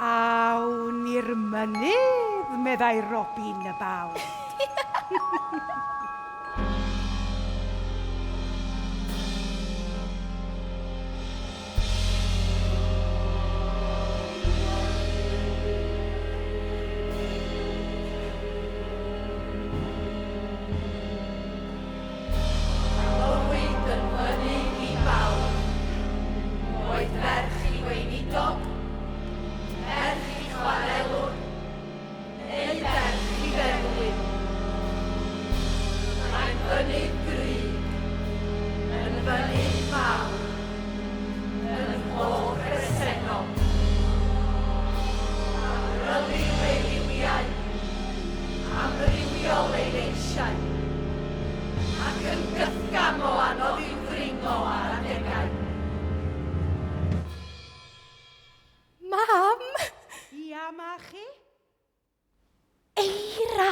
Awn i'r mynydd, meddai Robin y baw. Bywyd yn fynydd i bawb. Oedd merch i weinidog, merch i chwarelwr, neu ferch i ferwyn. Mae'n fynydd grug, yn fynydd mawr, yn holl bresennol. Amryliw ei liwiau, amrywiol ei leisiau, ac yn gythgam o anodd i'w ddringo ar adegau. Mam! Ia, ma chi? Eira!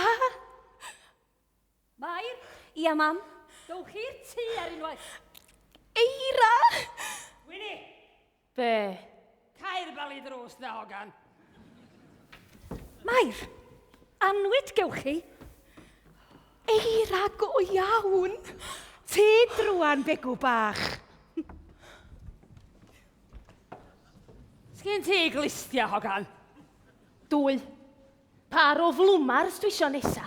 Mair? Ia, mam? Dowch i'r tŷ ar unwaith. Eira! Wini! Be? Cau'r bali drws na, hogan. Mair, annwyd gewch chi. Eira go iawn. Tyd rwan, Begw bach. Sgin ti glustia, hogan? Dwy. Par o flwmars dwi isio nesa.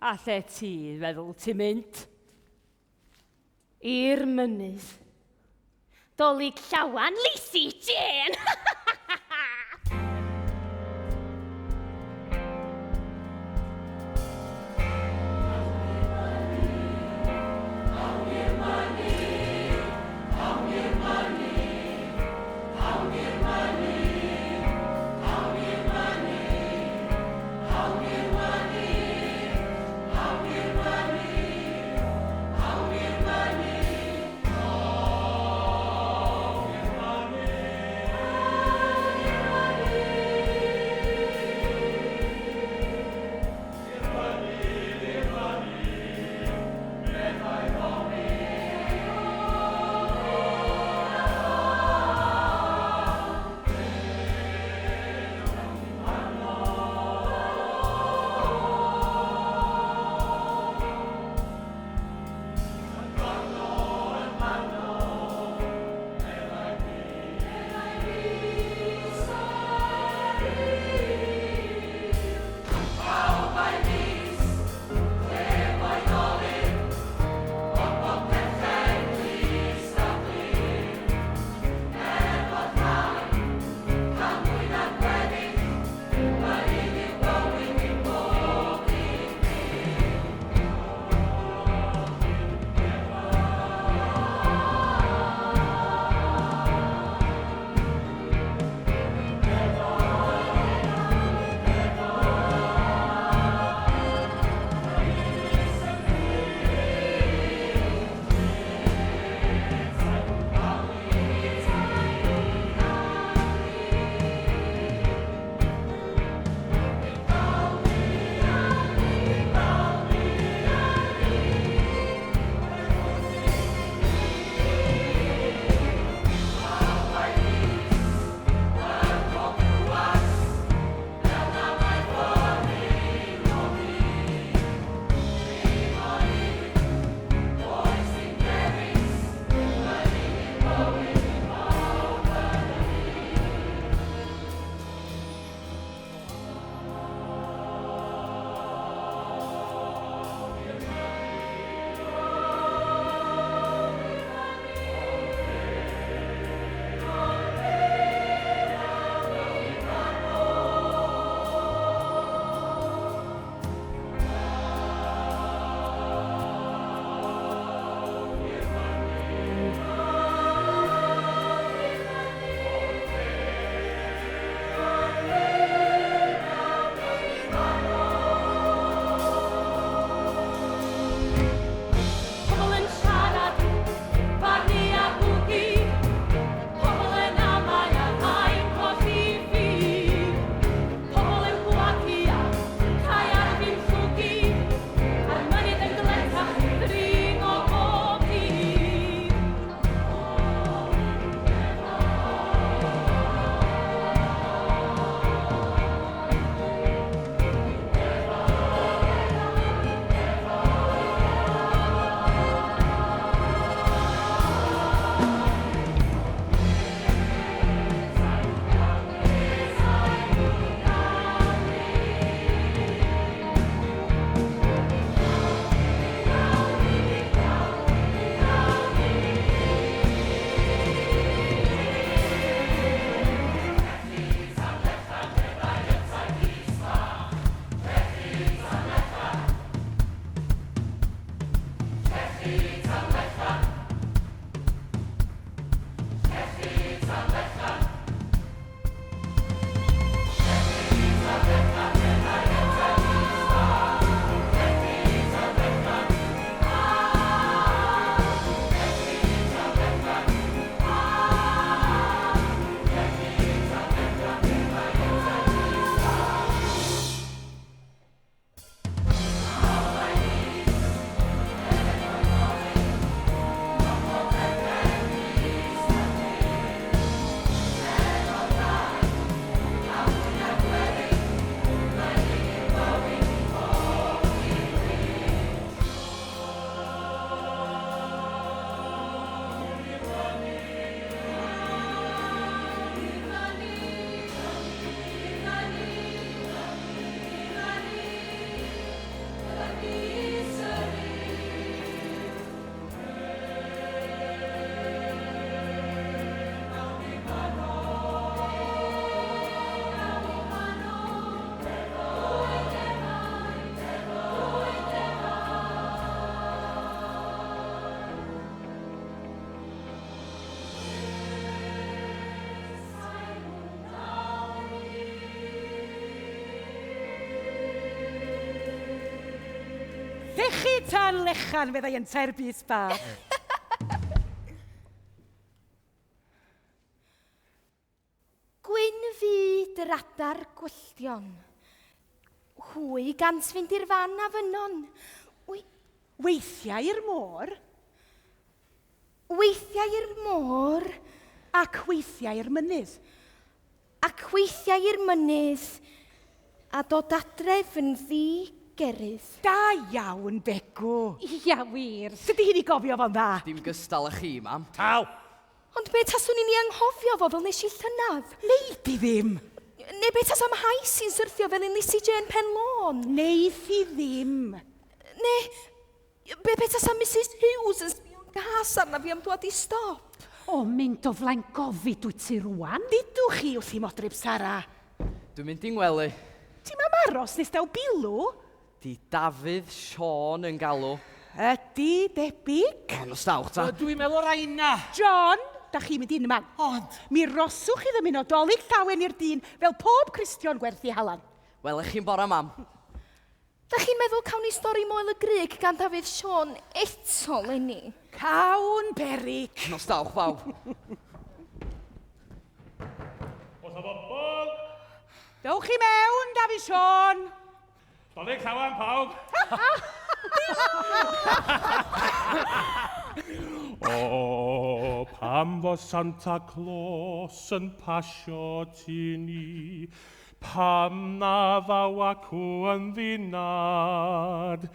A lle ti'n feddwl ti'n mynd? I'r mynydd. Dolig llawan Lisi Jane! Llechu tan lechan, feddai yntau'r bys bach. Gwyn fyd yr adar gwylltion. Hwy gant fynd i'r fan a fynnon. Wy... Weithiau i'r môr. Weithiau i'r môr. Ac weithiau i'r mynydd. Ac weithiau i'r mynydd. A dod adref yn ddi-gerydd. Da iawn, Begw. Ia, wir. Dydy hi 'di gofio fo'n dda. Dim gystal â chi, mam. Tal! Ond be taswn i'n ei anghofio fo fel nes i llynadd? Nei di ddim! Neu be tasa mhais i'n syrthio fel un Lizzie Jane Pen Lôn? Neith hi ddim! Neu be be tasa Misus Hughes yn sbio'n gas arna fi am dwad i stop? O, mynd o flaen gofid wyt ti rwan? Dudwch chi wrth i Modryb Sara. Dwi'n mynd i ngwely. Ti'm am aros nes daw Bilw? Di Dafydd Siôn yn galw. Ydy, debyg. O, nos dawch ta. Dwi'n meddwl rai na. John, da chi'n mynd unman. Ond. Mi roswch chi ddymuno Dolig llawen i'r dyn fel pob Cristion gwerth ei halan. Welech chi'n bora, mam. Da chi'n meddwl cawn ni stori Moel y Grug gan Dafydd Siôn eto 'leni? Cawn beryg. Nos dawch, bawb. Oes 'na bobl? Dowch i mewn, Dafydd Siôn. Dolig llawen pawb! O, pam fo Santa Claus yn pasio tu ni? Pam na ddaw acw yn ddinad?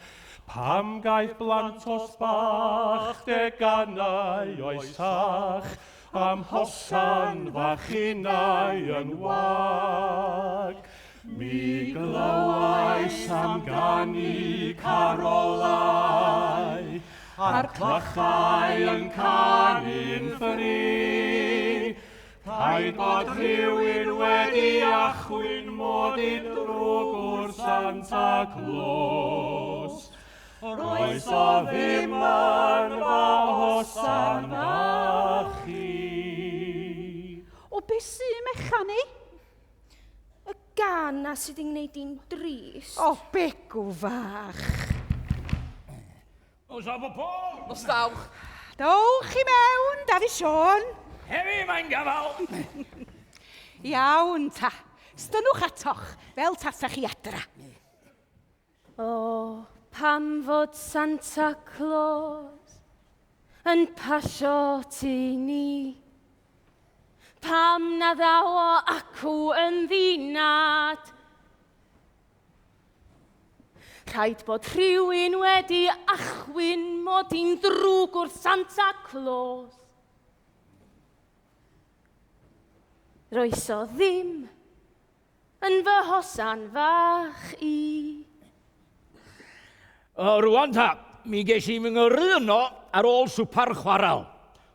Pam gaiff blantos bach deganau o'i sach Am hosan fach innau yn wag. Mi glywais am ganu carolau, a'r clychau yn canu'n ffri. Rhaid bod rhywun wedi achwyn mod i'n ddrwg wrth Santa Claus. Roes o ddim yn fy hosan fach i. O be sy mechan i? Y gan na sydd yn gwneud i'n drist. O, Begw fach. Nos da bobl! Nos dawch! Dowch i mewn, Dafydd Siôn. Heddi mae'n gafal! Iawn ta. Stynwch atoch, fel tasach chi adra. O, pam fod Santa Claus yn pasio tu ni? Pam na ddaw o acw yn ddinad? Rhaid bod rhywun wedi achwyn mod i'n ddrwg wrth Santa Claus. Roes o ddim Yn fy hosan fach i. O, rwan ta, mi ges i fy ngyrru yno ar ôl swpar chwaral,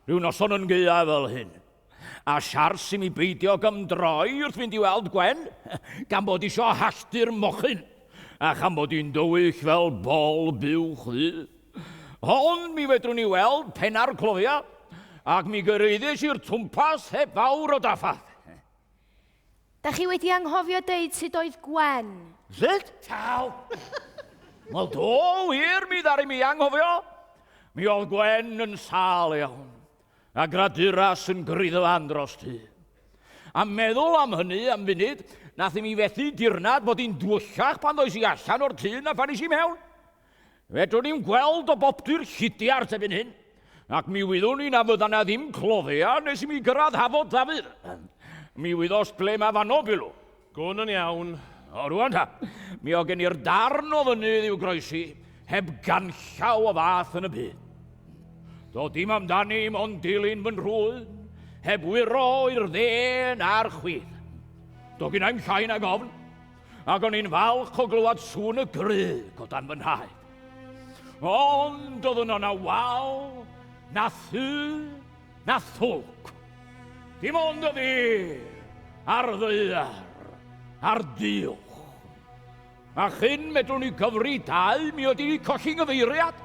rhyw noson yn gaeaf fel hyn. A siars i mi beidio gymdroi wrth fynd i weld Gwen, gan bod isio halltu'r mochyn, a chan bod hi'n dywyll fel bol buwch ddu. Ond mi fedrwn ni weld penna'r cloddia, ac mi gyraeddais i'r twmpas heb fawr o drafferth. Da chi wedi anghofio deud sut oedd Gwen. Sut? Taw! Wel do, wir, mi ddaru mi anghofio. Mi oedd Gwen yn sâl iawn, a graduras yn griddfan dros tŷ. A meddwl am hynny am funud, nath i mi fethu dirnad bod hi'n dwyllach pan ddois i allan o'r tŷ na phan es i mewn. Fedrwn i'm gweld o boptu'r llidiart erbyn hyn, ac mi wyddwn i na fydda 'na ddim cloddia nes i mi gyrraedd Hafod Dafydd. Mi wyddost ble mae fanno, Bilw. Gwn yn iawn. O, rwan ta, mi o gen i'r darn o fynydd i'w groesi, heb ganllaw o fath yn y byd. Do dim amdani mond dilyn fy nhrwyn, heb wyro i'r dde na'r chwith. Do ginnai'm llai nag ofn, Ac o'n i'n falch o glywed sŵn y grug o dan fy nhaid. Ond doedd yno na wal, na thŷ, na thwlc. Dim ond y ddur, a'r ddaear, a'r düwch. A chyn medrwn i gyfri dau, mi oedd i colli nghyfeiriad.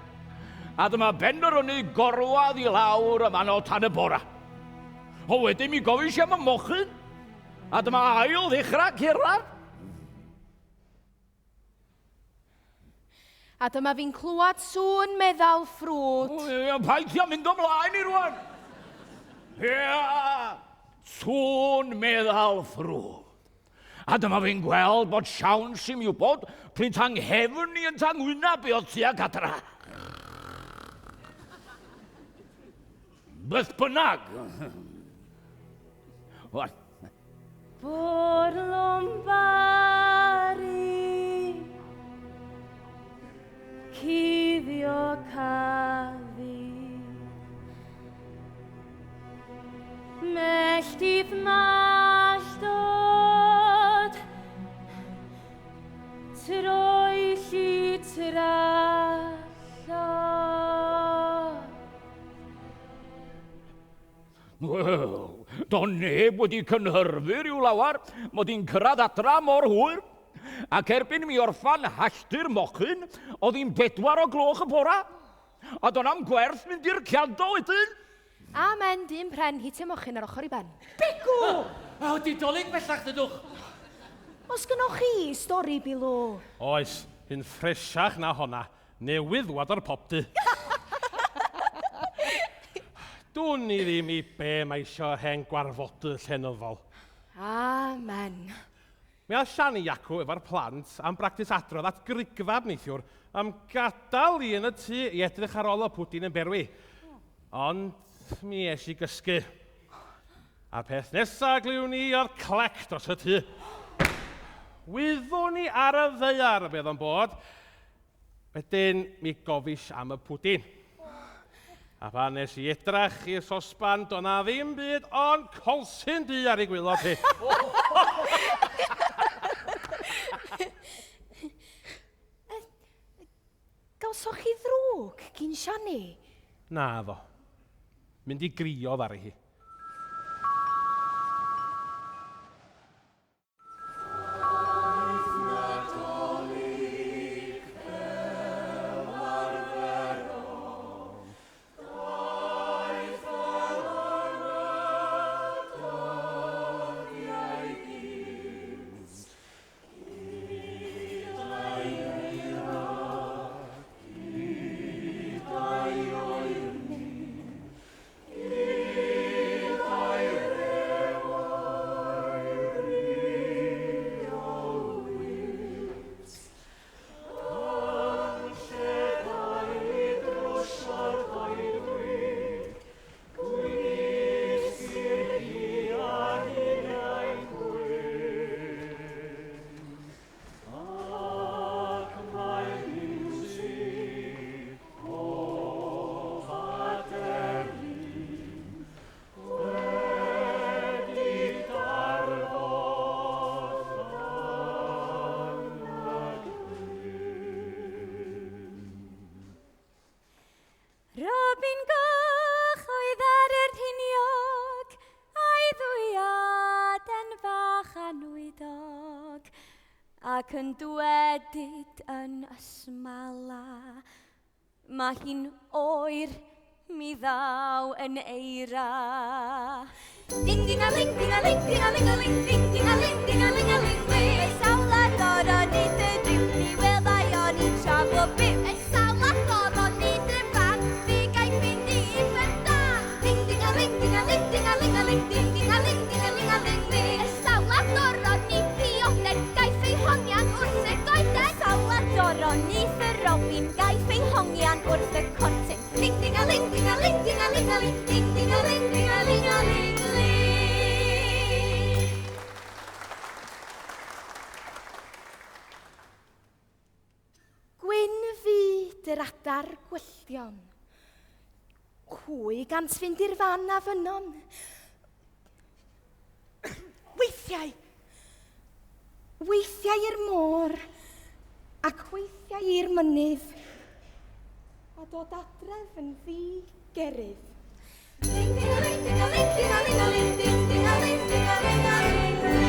A dyma benderfynu gorwedd i lawr y man o tan y bora. O wedyn mi gofis i am y mochyn, A dyma ail ddechrau cerdded. A dyma fi'n clywed sŵn meddal ffrwd. Ia, paid ti â mynd ymlaen i rwan. Ia, sŵn meddal ffrwd. A dyma fi'n gweld bod siawns i mi wybod pryd ta nghefn i yn ta ngwynab i oedd tuag adra. Beth bynnag. Wan. Bwrlwm bari, cuddio caddu. Melltith malltod, troelli trallod. Wel, do neb wedi cynhyrfu rhyw lawar, mod i'n cyrraedd adra mor hwyr. Ac erbyn mi orffan halltu'r mochyn, oedd hi'n 4 o gloch y bora. A do'n am gwerth mynd i'r ciando wedyn. Amen, dyn pren, hitio mochyn ar ochr i ben. Begw! O, di dolyg bellach, dydwch. Os gynnoch chi stori, Bilw? Oes, un ffresiach na honna. Newydd ddwad o'r popty. Dwn i ddim i be mae isio yr hen gwarfodydd llenyddol. Amen. Mi ath Siani Iacw efo'r plant am bractis adrodd at Grugfab neithiwr am gadael i yn y tŷ i edrych ar ôl y pwdin yn berwi. Ond mi es i gysgu. A'r peth nesa glywn i oedd clec dros y tŷ. Wyddwn i ar y ddaear be oedd o'n bod. Wedyn mi gofish am y pwdin. A pan nes i edrach i'r sosban, do na ddim byd ond colsyn du ar ei gwylod hi. Gawsoch chi ddrwg gin Siani? Naddo. Mynd i grio ddaru hi. Robin goch oedd ar yr rhiniog, a'i ddwy aden fach anwydog, ac yn dwedyd yn ysmala, mae hi'n oer, mi ddaw yn eira. Ding ding a ling ding a ling ding a ling a ling ding ding a ling ding a ling a ling ling. Sawl ador o'n i dy driw, mi welai o'n i tra bo byw. Y sawl ador o'n i dy fan, fi gai fynd i uffern da. Ding ding a ling ding a ling ding a ling a ling ding ding a ling ding a ling a ling ling. Y sawl ador o'n i pioden, gaiff ei hongian wrth y goeden. Y sawl ador o'n i fy robin, gaiff ei hongian wrth y cortyn. Ding ding a ling ding a ling ding a ling a ling ding ding a ling ding a ling a ling ling. Gwyn fyd yr adar gwylltion. Hwy gant fynd i'r fan a fynon. Weithiau, weithiau i'r môr, ac weithiau i'r mynydd, a dod adref yn ddi-gerydd. Ding ding a ling ding a ling ding a ling a ling ding ding a ling ding a ling a ling ling.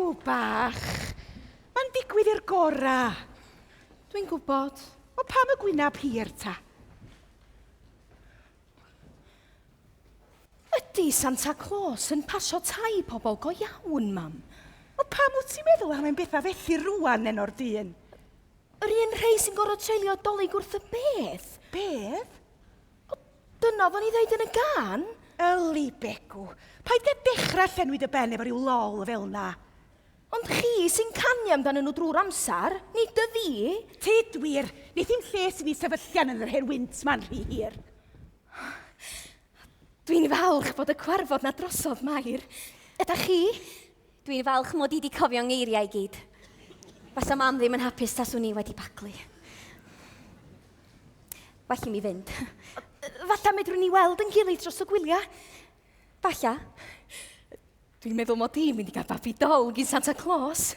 Begw bach. Mae'n digwydd i'r gora. Dwi'n gwybod. O pam y gwynab hir ta? Ydy Santa Claus yn pasio tai pobl go iawn, mam? O pam wyt ti'n meddwl am ein bethau felly rwan eno'r dyn? Yr un rhei sy'n gorfod treulio dolyg wrth y bedd. Bedd? O, dyna oedden ni ddeud yn y gân. Yli, Begw. Paid â dechrau llenwi dy ben efo rhyw lol fel na. Ond chi sy'n canu amdanyn nhw drwy'r amser, nid y fi. Tyd wir, neith i'm lles i ni sefyllian yn yr hen wynt ma'n rhy hir. Dwi'n falch bod y cwarfod na drosodd, Mair. Ydach chi? Dwi'n falch mod i 'di cofio ngeiriau i gyd. Fasa mam ddim yn hapus taswn i wedi baglu. Well i mi fynd. Falla medrwn ni weld yn gilydd dros y gwyliau. Falla. Dwi'n meddwl mod i'n mynd i gael babi dol gyn Santa Claus.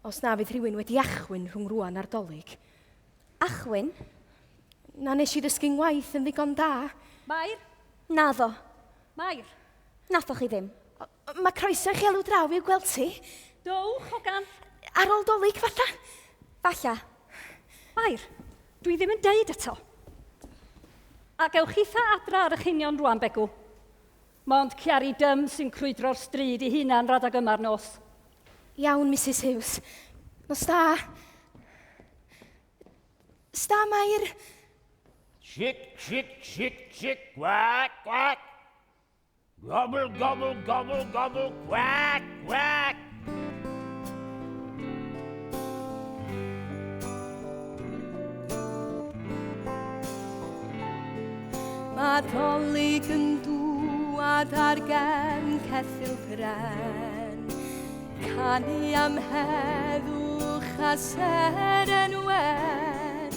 Os na fydd rhywun wedi achwyn rhwng rwan a'r Dolig. Achwyn? Na nes i ddysgu ngwaith yn ddigon da. Mair? Naddo. Mair? Nathoch chi ddim. Mae croeso i chi alw draw i'w gweld ti. Dowch, hogan. Ar ôl Dolig, falla? Falla. Mair, dwi ddim yn deud eto. A gewch chitha adra ar eich union rwan, Begw. Mond Ciari Dym sy'n crwydro'r stryd i hunan radag yma'r nos. Iawn, Mrs Hughes. Nos da. Sta, Mair. Chick, chick, chick, chick, quack, quack. Gobble, gobble, gobble, gobble, quack, quack. Mae Dolig yn dŵad ar gefn ceffyl pren, canu am heddwch a seren wen.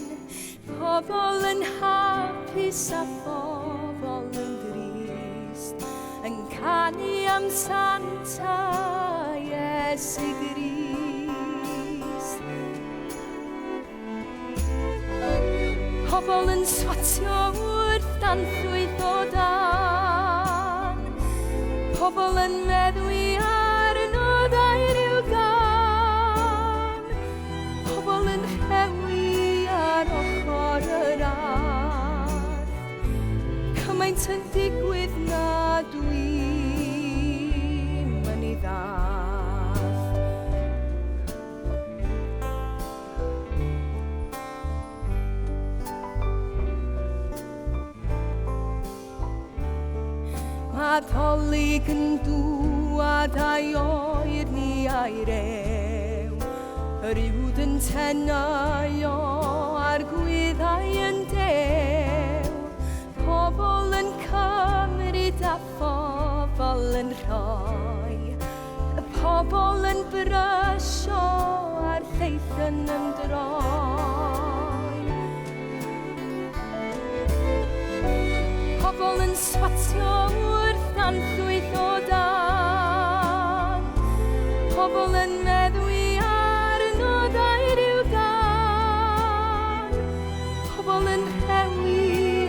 Pobl yn hapus a phobl yn drist, yn canu am Santa Iesu Grist. Pobl yn swatio wrth dan llwyth o dan. Pobl yn meddwi ar nodau rhyw gan. Pobl yn rhewi ar ochr yr ardd. Cymaint yn digwydd na dwi'm yn ei ddallt. Mae Dolig yn dŵad a'i oer ni a'i rew, yr uwd yn tenau a'r gwyddau yn dew. Pobl yn cymryd a phobl yn rhoi, y pobl yn brysio a'r lleill yn ymdroi. Pobl yn swatio wrth dan llwyth o dan. Pobl yn meddwi ar nodau rhyw gan. Pobl yn rhewi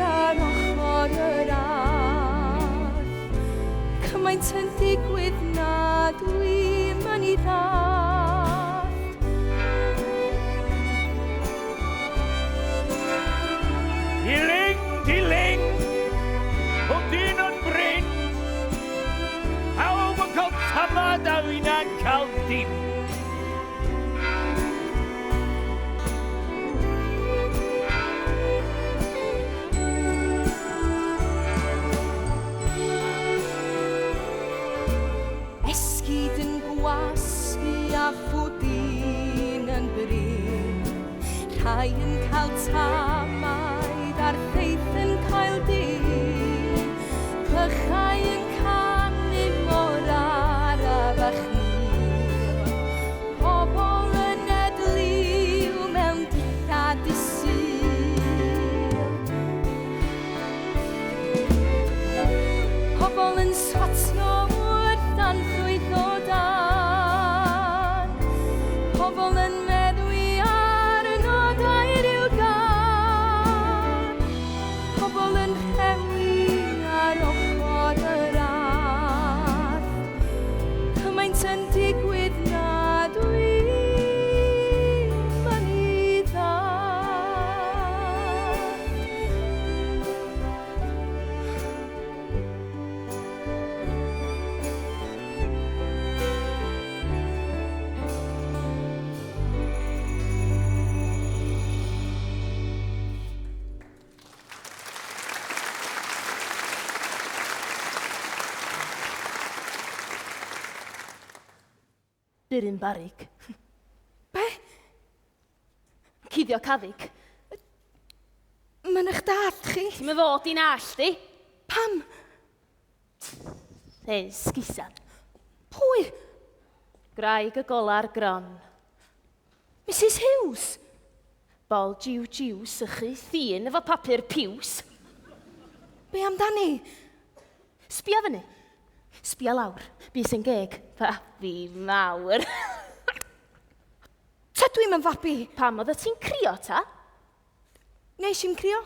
ar ochr yr ardd. Cymaint yn digwydd na dwi'm yn ei ddallt. Diling, diling, pwdin yn brin. Pawb yn cael tamad a finna'n cael dim. Esgid yn gwasgu a phwdin yn brin. Rhai yn cael tamaid a'r lleill yn cael dim. Clychau yn canu mor araf a chmil. Pobl yn edliw mewn dillad dydd Sul. Pobl yn swatio wrth dan llwyth o dan. Pobl yn meddwi ar nodau rhyw gan. Pobl yn rhewi ar ochr yr ardd. Buryn barig. Be? Cuddio caddug. Mae'n eich dad chi. Ti'n mynd fod i'n all di? Pam? Hen sgisan. Pwy? Graig y golar gron. Mrs Hughes? Bol jiw jiw sychu thîn efo papur piws. Be amdani? Sbia fyny. Sbia lawr. Bys yn geg. Fabi mawr. Tydw i'm yn fabi. Pam oedd ti'n crio ta? Nes i'm crio.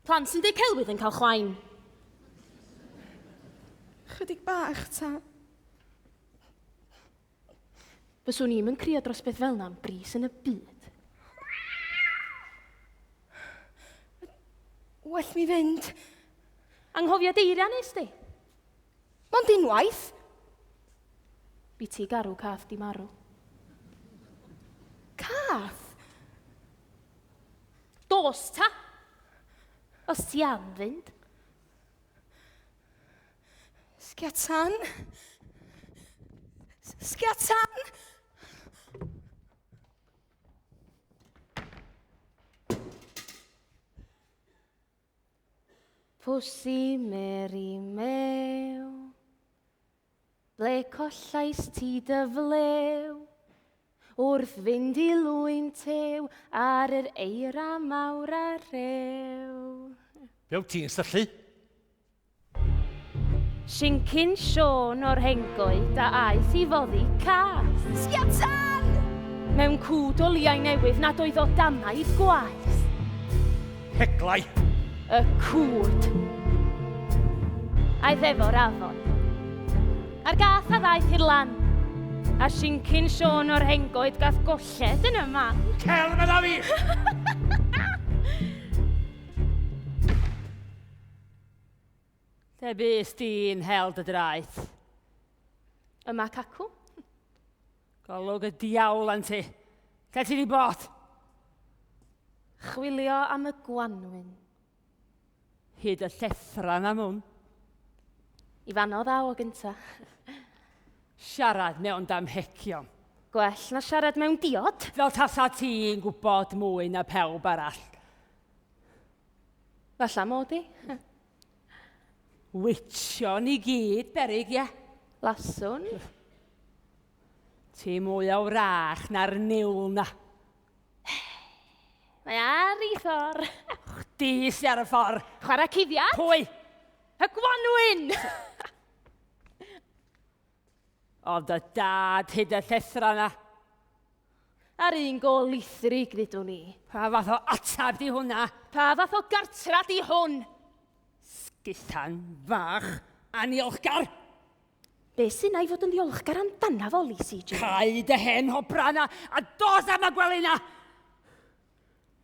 Plant sy'n deud celwydd yn cael chwain. Chydig bach ta. Fyswn i'm yn crio dros beth fel 'na am bris yn y byd. Well mi fynd. Anghofio deiria nes di? Mond unwaith. Bi ti garw cath di marw. Cath? Dos ta! Os ti am fynd. Sgiatan. Sgiatan! Pwsi Meri Mew, ble collais ti dy flew? Wrth fynd i lwyn tew ar yr eira mawr a rhew. Be wyt ti'n syllu? Sincyn Siôn o'r Hengoed a aeth i foddi cath. Sgiatan! Mewn cwd o liau newydd nad oedd o damaid gwaeth. Heglau! Y cwd. Aeth efo'r afon. A'r gath a ddaeth i'r lan. A Sincyn Siôn o'r Hengoed gath golled yn y man. Cer medda fi! Lle bys di'n hel dy draeth? Yma cacw. Golwg y diawl anti. Lle ti di bod? Chwilio am y gwanwyn. Hyd y llethra na mwyn. I fanno ddaw o gynta. Siarad mewn damhegion. Gwell na siarad mewn diod. Fel tasa ti'n gwybod mwy na pawb arall. Falla mod i. Witsion i gyd, berig, ie. Laswn. Ti mwy o wrach na'r niwl na. Mae ar ei ffordd. Chdi sy ar y ffordd. Chwarae cuddiad. Pwy? Y gwanwyn! Oedd dy dad hyd y llethra na. Ar un go lithrig, ddudwn i. Pa fath o atab di hwnna? Pa fath o gartra di hwn? Sguthan fach aniolchgar. Be sy'n i fod yn ddiolchgar amdana fo, Lisi G? Cau dy hen hobra na a dos am y gwely na!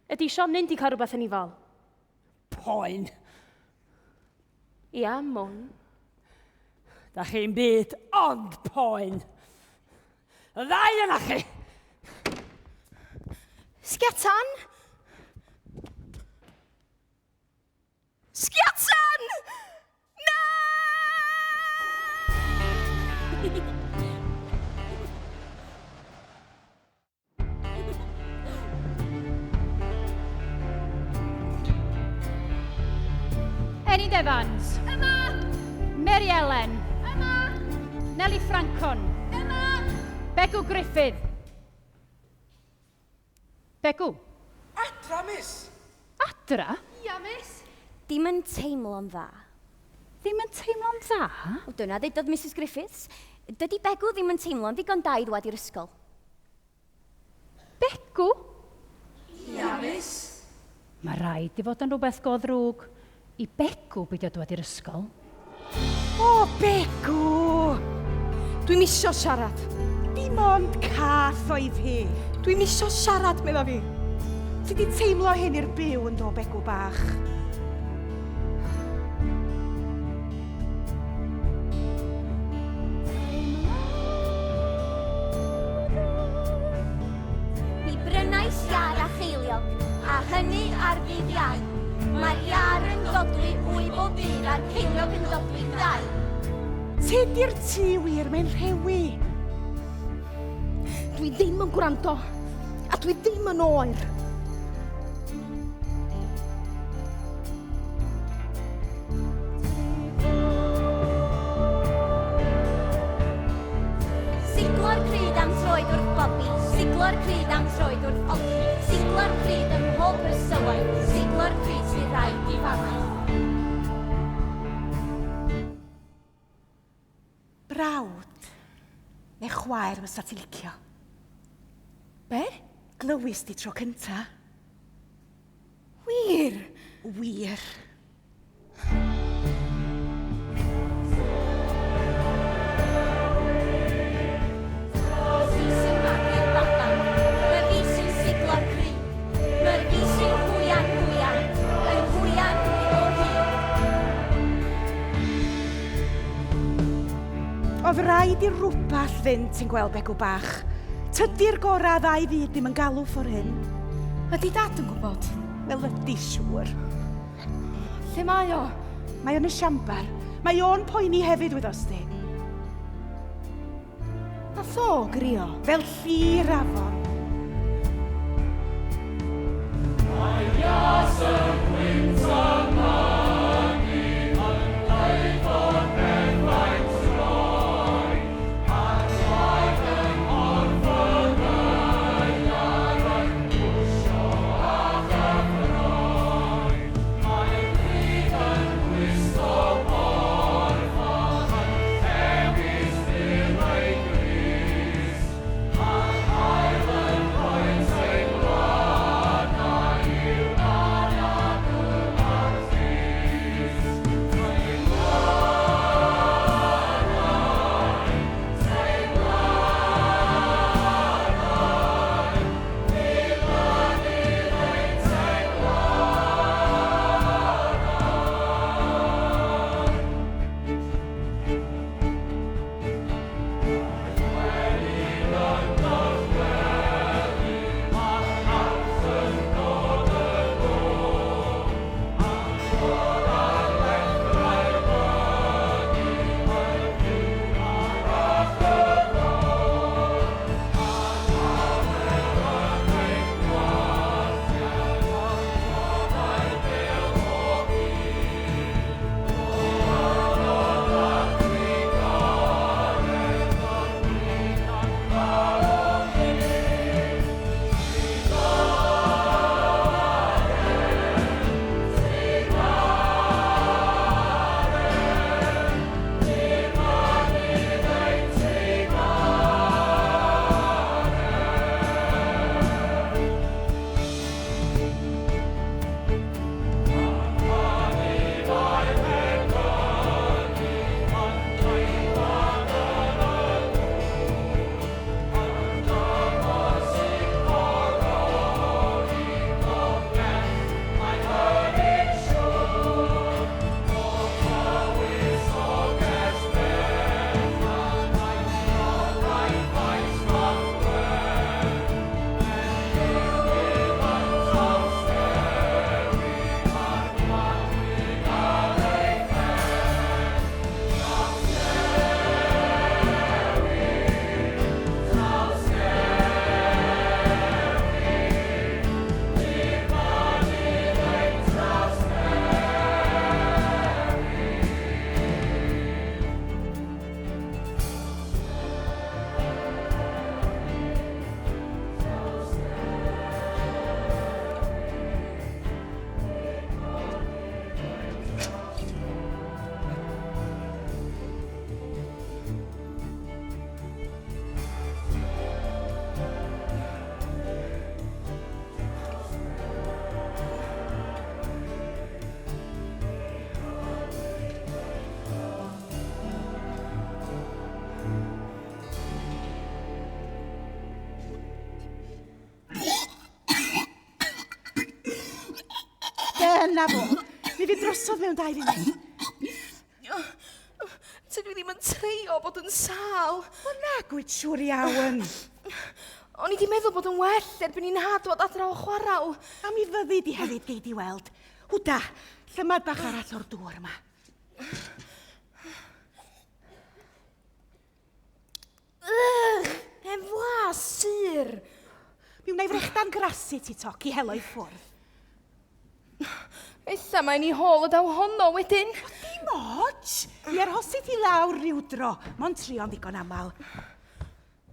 Ydy Sionyn di cael rhywbeth yn ei fol? Poen. Ia, mwn. Da chi'n byd ond poen. Y ddau yna chi! Sgiatan! Sgiatan! Na! Enid Evans. Yma! Mary Ellen. Yma! Nelly Francon. Yma! Begw Griffith. Begw. Adra, miss! Adra? Ia, miss. Dim yn teimlo'n dda. Ddim yn teimlo'n dda? O, dyna ddeudodd Mrs Griffiths. Dydy Begw ddim yn teimlo'n ddigon da i ddwad i'r ysgol. Begw? Ia, miss. Mae rhaid i fod yn rhywbeth go ddrwg i Begw beidio dwad i'r ysgol. O, Begw! Dwi'm isio siarad. Dim ond cath oedd hi. Dwi'm isio siarad, medda fi. Ti di teimlo hyn i'r byw yn do, Begw bach? Mi brynais iar a cheiliog, a hynny ar ddydd Iau. Mae'r iar yn dodwy wy bob dydd a'r ceiliog yn dodwy dau. Tydi'r tŷ wir, mae'n rhewi. Dwi ddim yn gwrando. A dwi ddim yn oer. Siglo'r cryd am troed wrth bobi, siglo'r cryd am troed wrth olchi, siglo'r cryd ym mhob ysywaeth, siglo'r cryd sydd rhaid i famaeth. Brawd neu chwaer fysa ti licio? Be? Glywis di tro cynta. Wir? Wir. Fi sy'n magu'r baban, y fi sy'n siglo'r cryd, my'r fi sy'n hwyan hwyan, yn hwyan o hyd. Oedd rhaid i rwbath fynd ti'n gweld Begw bach. Tydi'r gorau ddau fyd ddim yn galw ffordd hyn. Ydy dad yn gwybod? Wel ydy siŵr. Lle mae o? Mae o'n y siambar. Mae o'n poeni hefyd, wyddost di. Nath o grio? Fel llir afon. Dyna fo. Mi fydd drosodd mewn 2 funud. Tydw i ddim yn treio bod yn sâl. O na, gwyt siŵr iawn. O'n i di meddwl bod yn well erbyn i nhad dod adra o chwarael. A mi fyddi di hefyd gei di weld. Hwda, llymad bach arall o'r dŵr yma. Ugh, hen flas sych. Mi wna i frechdan grasu ti toc i helo i ffwrdd. Ella mae'n i hôl y daw honno wedyn. O, dim ots! Mi arhosit hi lawr ryw dro, mond trio'n ddigon aml.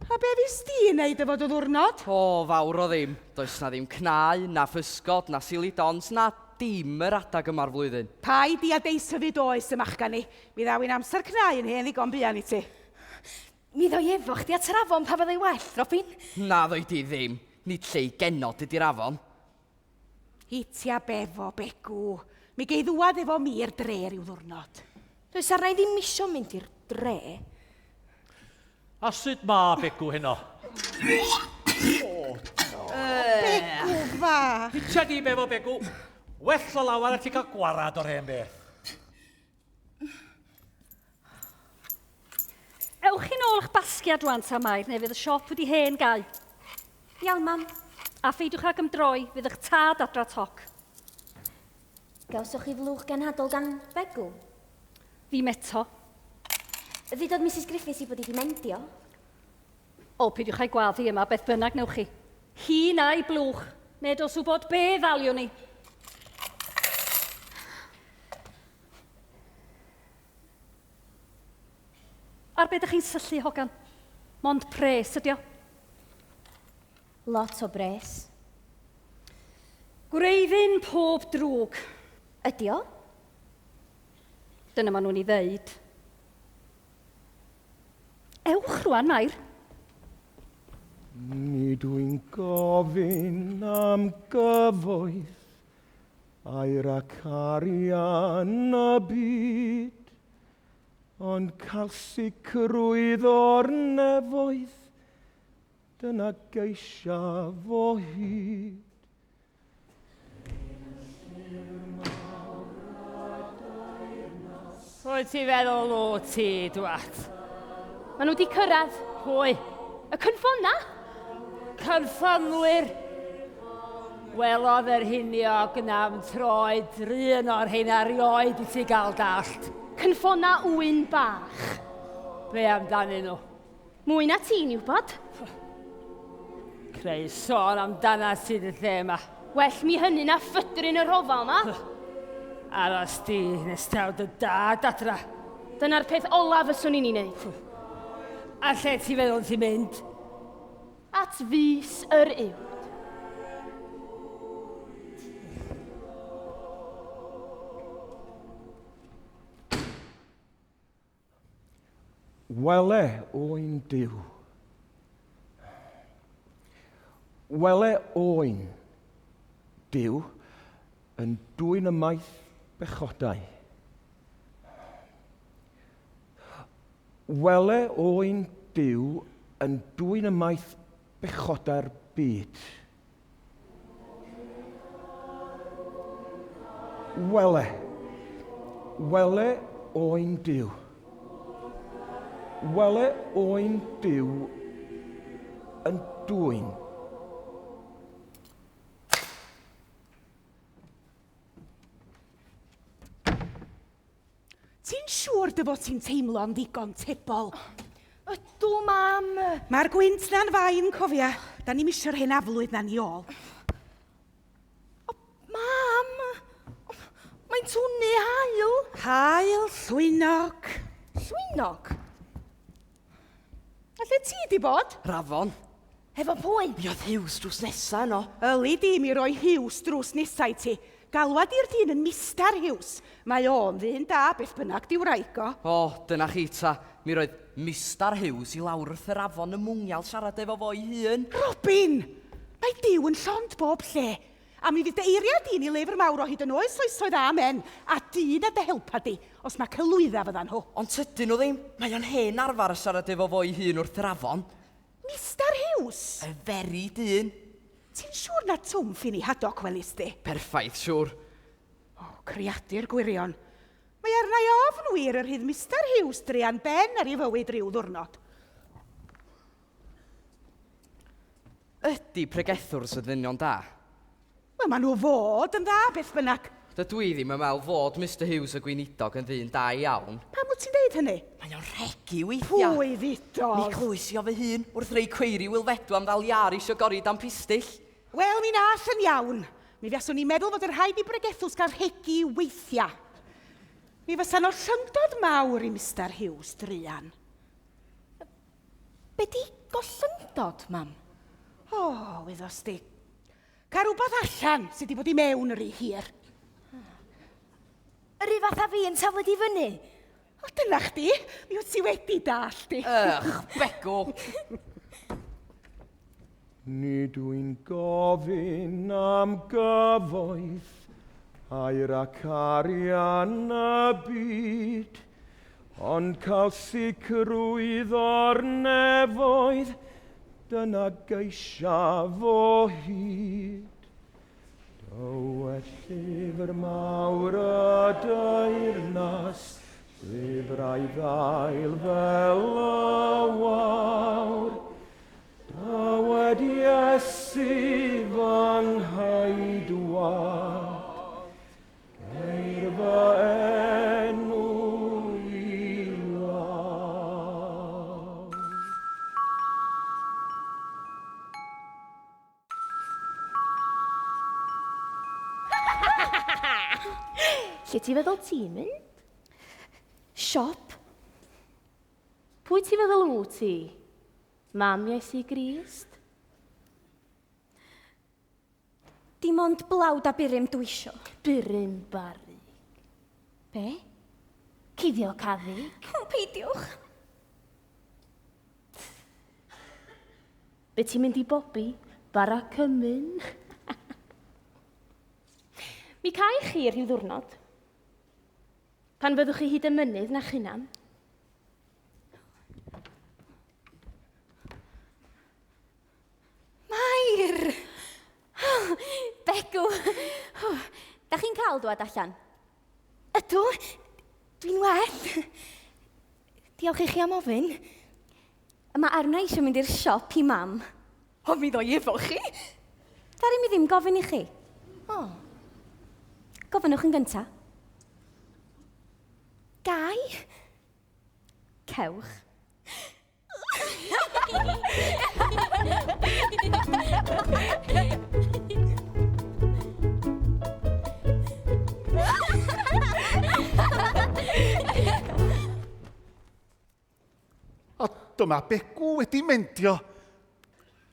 A be fus di yn neud efo dy ddwrnod? O, fawr o ddim. Does na ddim cnau, na physgod, na sili dons, na dim yr adag yma'r flwyddyn. Paid di a deisyfu does, y machgan i. Mi ddaw hi'n amser cnau yn hen ddigon buan i ti. Mi ddoi efo chdi at yr afon pa fyddai well, Robin. Na ddoi di ddim. Nid lle i genod ydi'r afon. Hitia befo, Begw. Mi gei ddwad efo mi i'r dre ryw ddwrnod. Does arna i ddim isio mynd i'r dre. A sut ma Begw heno? Begw fach! Hitia di befo, Begw. Well o lawar a ti cael gwarad o'r hen beth. Ewch i nôl eich basgiad rwan ta Mair, neu fydd y siop wedi hen gau. Iawn, mam. A pheidiwch ag ymdroi, fydd eich tad adra toc. Gawsoch chi flwch genhadol gan Begw? Ddim eto. Ddudodd Misus Griffiths i bod i di mendio. O, peidiwch â'i gwaddu yma, beth bynnag newch chi. Hi na'i blwch, neu dos wybod be ddaliwn ni. Ar be dych chi'n syllu, hogan? Mond pres ydi o. Lot o bres. Gwreiddyn pob drwg. Ydi o? Dyna maen nhw'n ei ddeud. Ewch rwan, Mair. Nid wy'n gofyn am gyfoeth, aur ac arian y byd, ond cael sicrwydd o'r nefoedd, dyna geisiaf o hyd. Pwy ti'n feddwl o ti, dwat? Maen nhw wedi cyrraedd. Pwy? Y cynffonna. Cynffonwyr. Welodd yr hiniog na'm troed run o'r rheina rioed i ti gael dallt. Cynffonna ŵyn bach. Be amdanyn nhw? Mwy na ti'n i wybod. Creu sôn amdana sydd y lle yma. Well mi hynny na phydryn y rhofal ma. Aros di nes taw dy dad adra. Dyna'r peth olaf fyswn i'n ei wneud. A lle ti'n feddwl ti'n mynd? At fus yr uwd. Wele oen Duw. Wele oen Duw yn dwyn ymaith bechodau. Wele oen Duw yn dwyn ymaith bechodau'r byd. Wele, wele oen Duw. Wele oen Duw yn dwyn. Ti'n siŵr dy fod ti'n teimlo'n ddigon tebol? Ydw, mam. Mae'r gwynt na'n fain, cofia. Da ni'm isio'r hen aflwydd na ni ôl. O, mam! Mae'n twnnu haul. Haul, llwynog. Llwynog? A lle ti di bod? Rafon. Hefo pwy? Mi oedd Hughes drws nesa yno. Yli di mi roi Hughes drws nesa i ti. Galwad i'r dyn yn Mistar Hughes. Mae o'n ddyn da, beth bynnag di wraig o. O, dyna chi ta. Mi roedd Mistar Hughes i lawr wrth yr afon ym Mwngial siarad efo fo'i hun. Robin! Mae Duw yn llond bob lle. A mi fydd dy eiriau di'n ei lyfr mawr o hyd yn oes oesoedd amen, a dyn a dy helpa di, os mae celwydda fyddan nhw. Ond tydyn nhw ddim. Mae o'n hen arfer a siarad efo fo'i hun wrth yr afon. Mistar Hughes? Y very dyn. Ti'n siŵr na Twm Ffini Haddock welis di? Perffaith siŵr. O, creadur gwirion. Mae arna i ofn wir yr hydd Mistar Hughes druan ben ar ei fywyd ryw ddwrnod. Ydy pregethwrs yn ddynion da? Wel, maen nhw fod yn dda, beth bynnag. Dydw i ddim yn meddwl fod Mister Hughes y gweinidog yn ddyn da iawn. Pam wyt bod ti'n deud hynny? Mae o'n rhegi weithiau. Pwy ddudodd? Mi clywys i o fy hun wrth rei cweiri Wil Fedw am ddal iar isio gori dan pistyll. Wel, mi nath yn iawn. Mi fuaswn i'n meddwl fod yn rhaid i bregethws gael rhegi weithiau. Mi fysa'n ollyngdod mawr i Mistar Hughes druan. Be di gollyngdod, mam? O, wyddos di. Cael rhywbeth allan sydd wedi bod i mewn yr rhy hir. Yr un fath a fi yn taflud i fyny. O, dyna chdi. Mi wyt ti wedi dallt di. Ych, Begw! Nid wy'n gofyn am gyfoeth, aur ac arian y byd, ond cael sicrwydd o'r nefoedd, dyna geisiaf o hyd. Dywed llyfr mawr y deyrnas, llyfrau ddail fel y wawr. Dywed Iesu fy ngheidwad, geir fy enw i lawr. Lle ti feddwl ti'n mynd? Siop. Pwy ti feddwl wyt ti? Mam Iesu Grist? Dim ond blawd a burum dwi isio. Burum barug. Be? Cuddio caddug. O, peidiwch. Be ti'n mynd i bobi? Bara cymyn? Mi cae chi rhyw ddiwrnod. Pan fyddwch chi hyd y mynydd na'ch hunan. Mair! Oh, Begw! Oh, da chi'n cael dwad allan? Ydw, dwi'n well. Diolch i chi am ofyn. Mae arna eisiau mynd i'r siop i mam. O, mi ddoi efo chi. Ddaru mi ddim gofyn i chi. O. Gofynnwch yn gynta. Gai? Cewch. A dyma Begw wedi mendio.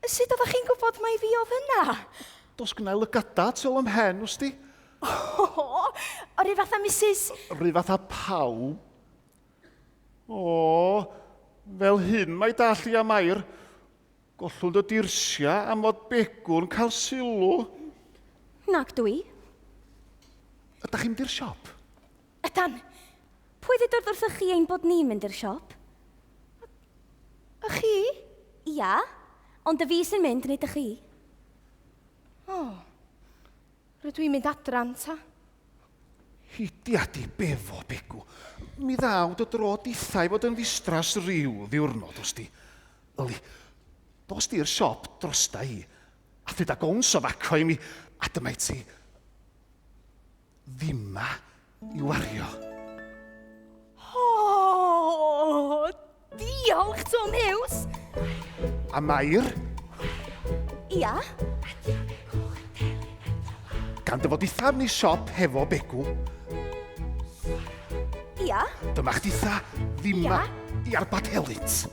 Sut oeddech chi'n gwybod mai fi oedd yna? Dos gynna i lygada tu ôl ym mhen, wsti. O, o'r un fath â Mrs... Rhy fath â pawb. O, fel hyn mae dall i a Mair. Gollwng dy dirsia am fod Begw'n cael sylw. Nac dwi. Ydach chi'n mynd i'r siop? Ydan. Pwy ddudodd wrthych chi ein bod ni'n mynd i'r siop? Y chi? Ia, ond y fi sy'n mynd, nid y chi. O, rydw i'n mynd adran ta. Hidia di befo, Begw. Mi ddaw dy dro dithau fod yn fistras ryw ddiwrnod, wsti. Yli, dos di'r siop drosta i, a thyda gowns o faco i mi, a dyma i ti ddima i wario. O, diolch, Tom Hughes! A Mair? Ia? Gan dy fod dithaf ni siop hefo Begw. Ia? Dyma chditha ddima i arbad helynt.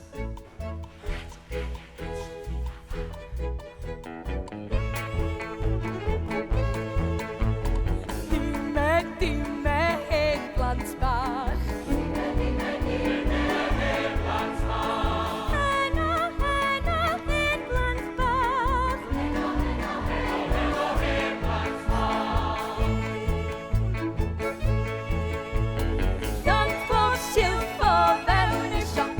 Dime, dime, hen blant bach. Dime, dime, dime, hen blant bach. Heno, heno, hen blant bach. Heno, heno, heno, heno, hen blant bach. Llond pob silff o fewn y siop.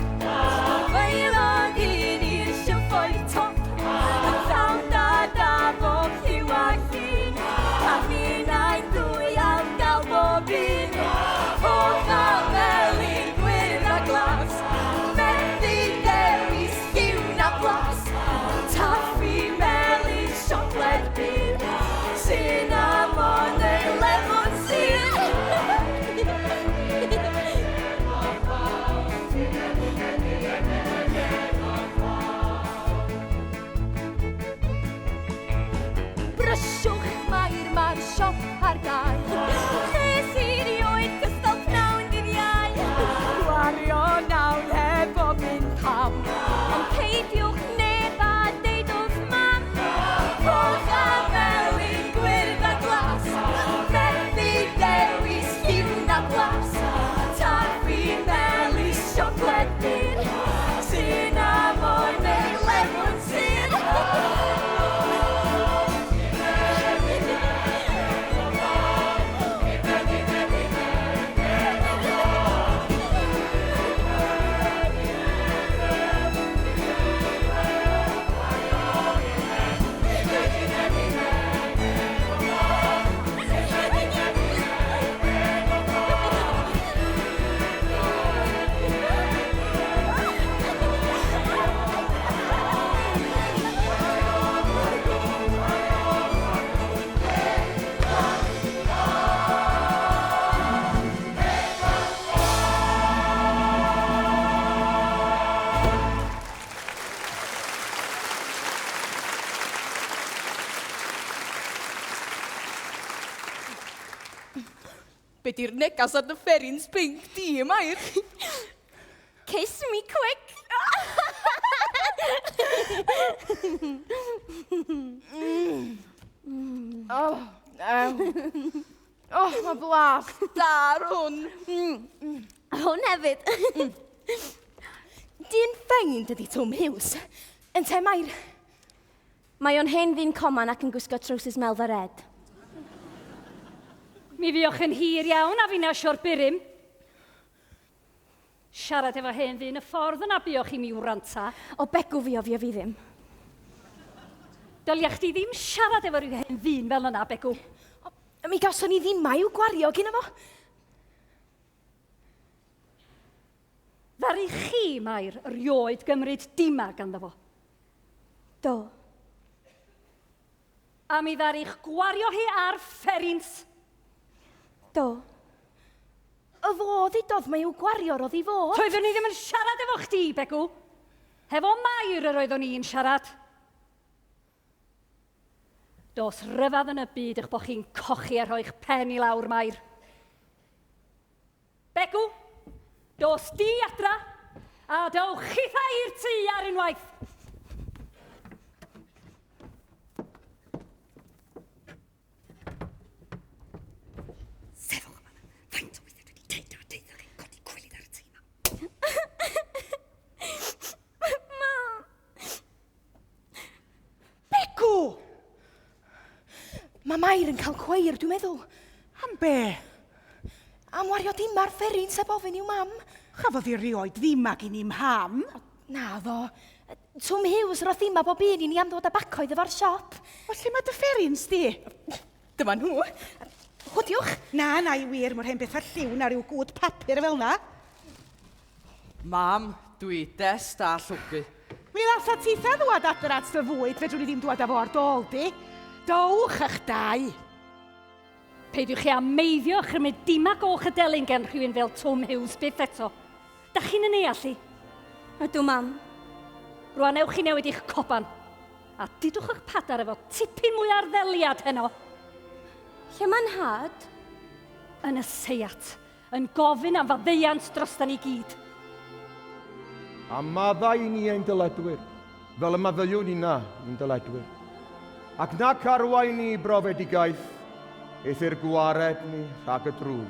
Be di'r negas ar dy fferins pinc di, Mair? Kiss me quick! Oh, oh, mae blas da ar hwn. Hwn hefyd. Dyn ffein dydi Twm Hughes. Ynte Mair? Mae o'n hen ddyn coman ac yn gwisgo trowsus melfa red. Mi fuoch yn hir iawn a finna sio'r burum. Siarad efo hen ddyn y ffordd yna buoch i mi wranta. O begw fi o fi o fi ddim. Dylia chdi ddim siarad efo rhyw hen ddyn fel yna, Begw. Mi gawson ni ddim i'w gwario gynno fo. Ddaru chi, Mair, rioed gymryd dima ganddo fo. Do. A mi ddaru'ch gwario hi ar fferins. Do. Y fo ddudodd mae i'w gwario roedd i fod. Toeddwn i ddim yn siarad efo chdi, Begw. Hefo Mair yr oeddwn i'n siarad. Dos ryfedd yn y byd eich bod chi'n cochi a rhoi'ch pen i lawr, Mair. Begw, dos di adra, a dowch chitha i'r tŷ ar unwaith. Sefwch yma. Faint o weithiau dwi wedi deud a deud chi'n codi cwilydd ar y tŷ yma. Mam! Begw! Mae Mair yn cael cweir, dwi'n meddwl. Am be? Am wario dim ar fferin sef ofyn i'w mam. Chafodd hi rioed ddim ag i ni mham. Na ddo. Twm Hughes roth ddim a bob un i ni am ddod â baco iddo fo'r siop. O, lle mae dy fferins di? Dyma nhw. Hwdiwch. Na, na i wir, mae'r hen beth ar lliw na rhyw gwd papur fel na. Mam, dwi dest a llwgu. Mi ddasa titha ddwad adra at dy fwyd, fedrwn ni ddim dwad â fo ar dôl di. Dowch eich dau. Peidiwch chi â meiddio chymryd dima goch y delyn gen rhywun fel Twm Hughes byth eto. Da chi'n yn eall i? Ydw, mam. Rwan ewch chi newid i'ch coban. A dudwch eich padar efo tipyn mwy ar ddeliad heno. Lle mae'n nhad? Yn y seiat. Yn gofyn am faddeuant drostan ni gyd. A maddau i ni ein dyledwyr, fel y maddeuwn nina i'n dyledwyr. Ac nac arwain ni i brofedigaeth, eithr gwared ni rhag y drwg.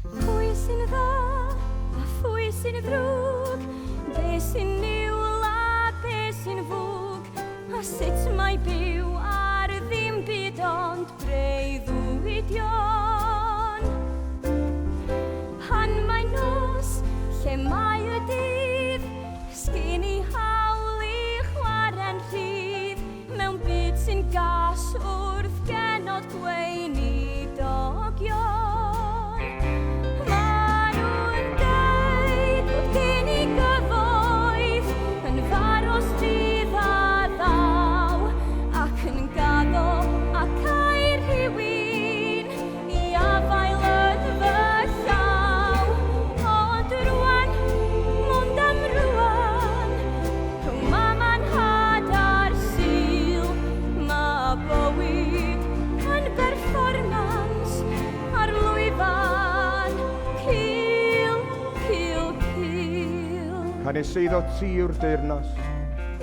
Pwy sy'n dda a phwy sy'n ddrwg? Be sy'n niwl a be sy'n fwg? A sut mae byw ar ddim byd ond breuddwydion? Pan mae nos, lle mae y dydd, sgyn i hawl i chwarae'n rhydd mewn byd sy'n gas wrth genod gweinidogion. Ma' nhw'n deud bod gen i gyfoeth yn faros dydd a ddaw, ac yn gaddo ac air rhywun i afael yn fy llaw. Ond rwan, mond am rwan, rhwng mam a'n nhad a'r Sul, ma' bywyd yn berfformans ar lwyfan cul, cul, cul. Canys eiddo ti yw'r deyrnas,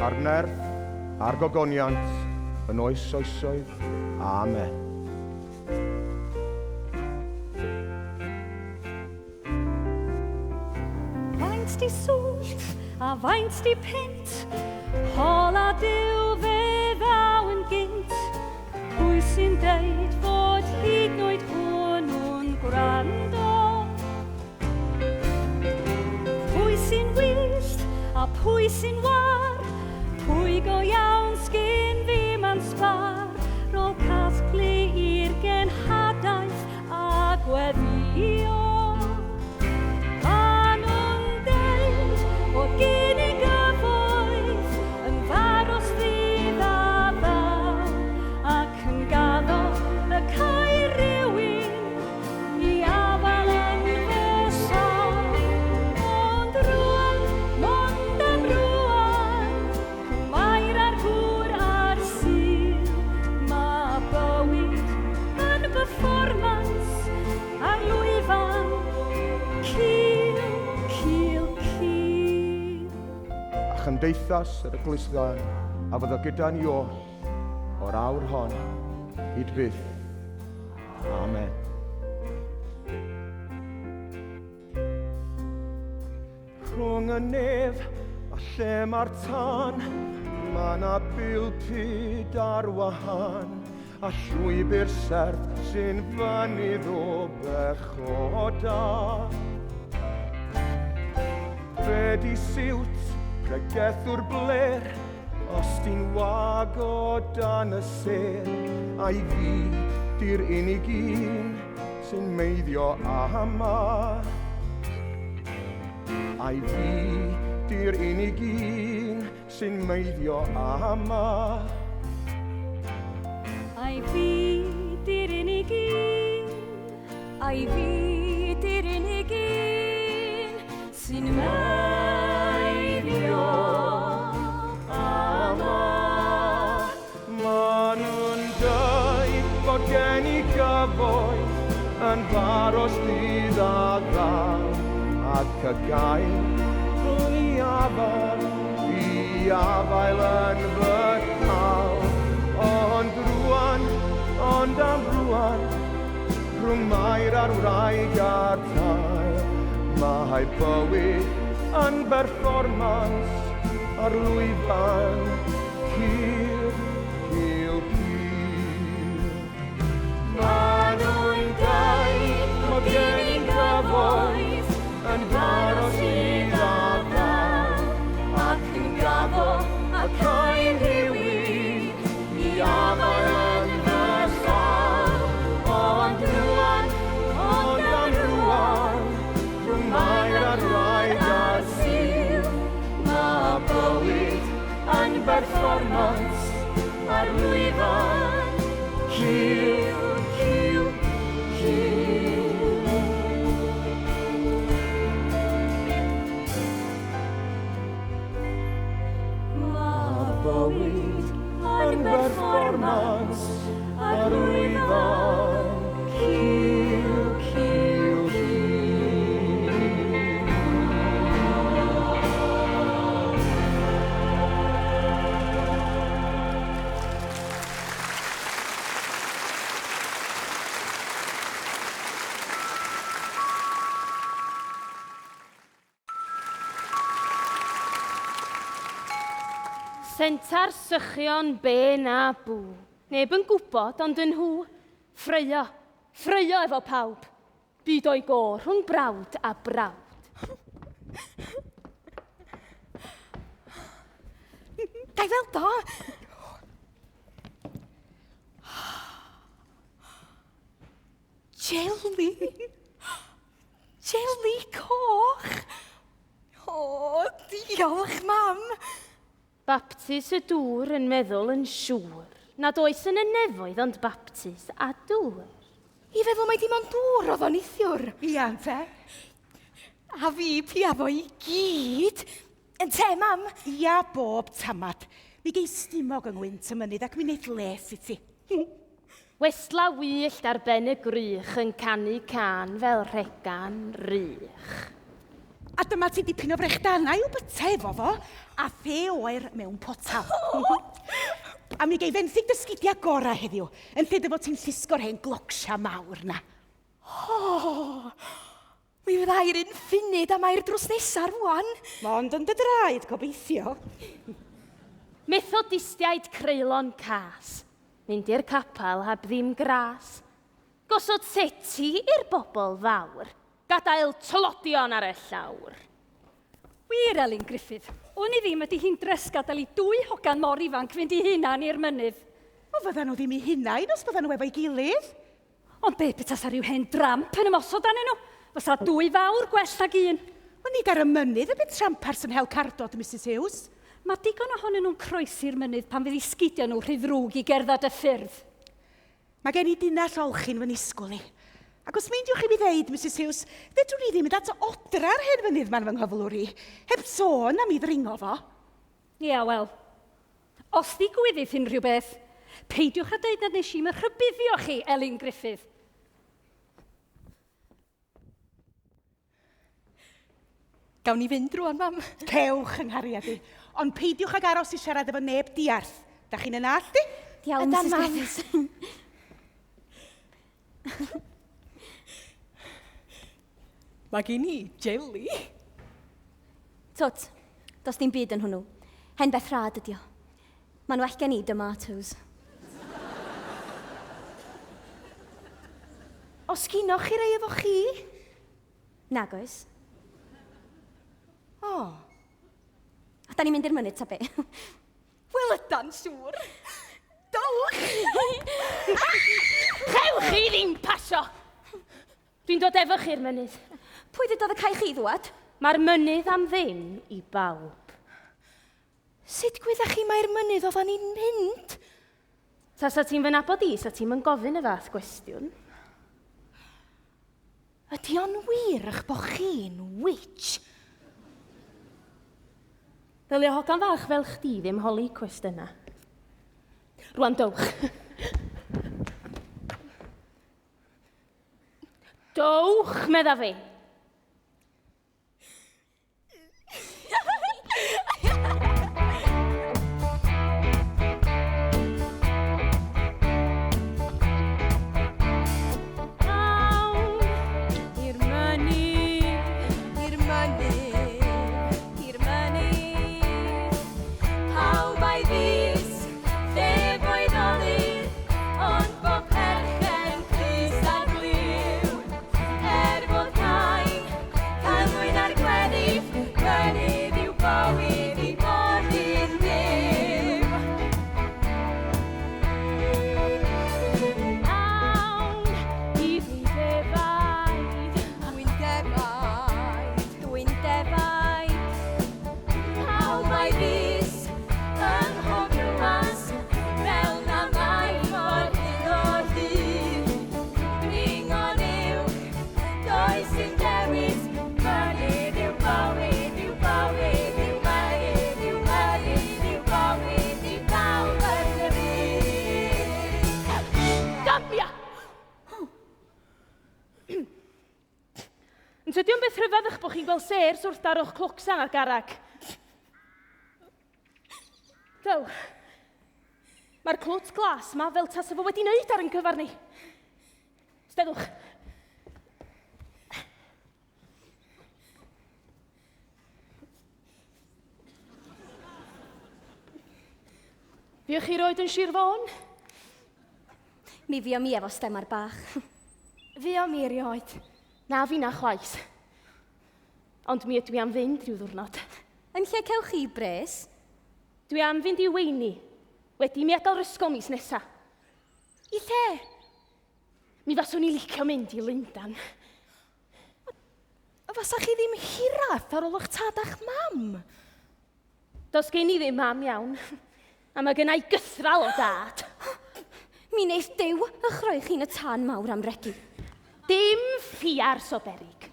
a'r nerth, a'r gogoniant, yn oes oesoedd. Amen. Faint di swllt a faint di pint, hola Duw fe ddaw yn gynt. Pwy sy'n deud fod hyd yn oed hwnnw'n gwrando? Pwy sy'n wyllt a pwy sy'n war? Pwy go iawn sgyn ddim yn sbar? Rôl casglu i'r genhadaeth a gweddio. Ma' nhw'n deud bod gen i gyfoeth chymdeithas yr Eglwys Dda, a fyddo gyda ni oll o'r awr hon hyd byth. Amen. Rhwng y nef a lle mae'r tân, mae 'na bulpud ar wahân, a llwybr serth sy'n fynydd o bechoda. Be di siwt pregethwr bler, os ti'n wag o dan y sêr, ai fi di'r unig un sy'n meiddio ama. Ai fi di'r unig un sy'n meiddio ama. Ai fi di'r unig un, ai fi di'r unig un sy'n meiddio ama. Ma nhw'n dweud bod gen i gyfoeth yn baros dydd a ddaw, ac y gael drwy afael i afael yn fy llaw. Ond rwan, ond am rwan, rhwng Mair a'r wraig a'r tail, mae bywyd yn berfformans ar lwyfan cul, cul, cul. Ma nhw'n dweud bod gen i gyfoeth yn baros i ddaw, ac yn gaddo a cael rhywun i afael yn fy llaw. Ond rwan, ond am rwan, rhwng Mair a'r wraig a'r Sul, mae bywyd yn berfformans ar lwyfan cul, cul, cul. Mae bywyd yn berfformans ar lwyfan cul, cul, cul. Sentar sychion be na bw. Neb yn gwybod, ond yn nhw. Ffreio, ffreio efo pawb. Byd o'i go rhwng brawd a brawd. Gai weld o? Jelly! Jelly coch! O, diolch, mam! Baptis y dŵr yn meddwl yn siŵr nad oes yn y nefoedd ond baptis a dŵr. I feddwl mai dim ond dŵr oedd o neithiwr. Ia, ynte? A fi pia fo i gyd. Ynte, mam? Ia, bob tamad. Mi gei stumog yng ngwynt y mynydd ac mi wneith les i ti. Westla wyllt ar ben y gwrych yn canu cân fel rhegan rych. A dyma ti dipyn o frechdanau i'w byta efo fo, a the oer mewn potal. A mi gei fenthyg dy sgidiau gorau heddiw, yn lle dy fod ti'n llusgo'r hen glocsia mawr na. O, mi fyddai'r un ffunud a mae'r drws nesaf rwan. Mond yn dy draed, gobeithio. Methodistiaid creulon cas, mynd i'r capel heb ddim gras. Gosod seti i'r bobl fawr, gadael tlodion ar y llawr. Wir, Elin Griffith, o'n i ddim ydy hi'n dres gadael i dwy hogan mor ifanc fynd i hunan i'r mynydd. O, fyddan nhw ddim i hunain os byddan nhw efo'i gilydd. Ond be petasa rhyw hen dramp yn ymosod arnyn nhw? Fysa dwy fawr gwell nag un. Wel, nid ar y mynydd y bydd trampars yn hel cardod, Mrs Hughes. Mae digon ohonyn nhw'n croesi'r mynydd pan fydd eu sgidiau nhw rhy ddrwg i gerdded y ffyrdd. Mae gen i dunnell olchi'n fy nisgwyl i. Ac os meindiwch i mi ddeud, Mrs Hughes, fedrwn i ddim mynd at odra'r hen fynydd ma'n fy nghyflwr i, heb sôn am i ddringo fo. Ia, wel, os ddigwyddith unrhyw beth, peidiwch â deud nad nes i'm rhybuddio chi, Elin Griffith. Gawn ni fynd rwan, mam? Cewch, yng nghariad i. Ond peidiwch ag aros i siarad efo neb diarth. Da chi'n yn allt i? Iawn, Mrs Griffiths. Mae gen i jeli. Twt, does dim byd yn hwnnw. Hen beth rhad ydi o. Mae'n well gen i tomatoes. Os gynnoch chi rei efo chi? Nag oes. O. A da ni'n mynd i'r mynydd ta be? Wel, ydan siŵr. Dowch! Chewch chi ddim pasio! Dwi'n dod efo chi'r mynydd. Pwy ddudodd y cae chi ddwad? Mae'r mynydd am ddim i bawb. Sut gwyddach chi mai'r mynydd oeddan ni'n mynd? Tasa ti'n fy nabod i, sa ti'm yn gofyn y fath gwestiwn. Ydy o'n wir eich bod chi'n witch? Ddylia hogan fach fel chdi ddim holi cwestiynau. Rwan dowch. Dowch, medda fi. Awn i'r mynydd, i'r mynydd, i'r mynydd. Pawb a'i fys, lle bo'i ddolydd, ond bo perchen clust a glyw. Er bod rhain, cael mwy na'r gweddill, mynydd yw bywyd i bob un byw. Awn i ddwyn defaid. Dwyn defaid, dwyn defaid. Pawb a'i fys ym mhob rhywmas, fel na mae mor hyn o hyd. Dringo'n uwch, does dim dewis, mynydd yw bywyd, yw bywyd, yw mynydd, yw mynydd, yw bywyd i bawb yn y byd. Damia! Yn tydi o'n beth rhyfedd eich bod chi'n gweld sêrs wrth daro'ch clocsan ar garreg? Dyw. Mae'r clwt glas ma fel tasa fo wedi wneud ar yn cyfar ni. Steddwch. Fuoch chi roed yn Sir Fôn? Mi fuom i efo stemar bach. Fuom i erioed. Na fi na chwaith. Ond mi ydw i am fynd rhyw ddwrnod. Yn lle cewch chi bres? Dwi am fynd i weini. Wedi mi adael yr ysgol mis nesa. I lle? Mi faswn i licio mynd i Lundan. Fasa chi ddim hirath ar ôl eich tad a'ch mam? Does gen i ddim mam iawn. A mae gen i gythral o dad. Mi wneith Duw eich rhoi chi'n y tân mawr am regi. Dim ffiars o berig.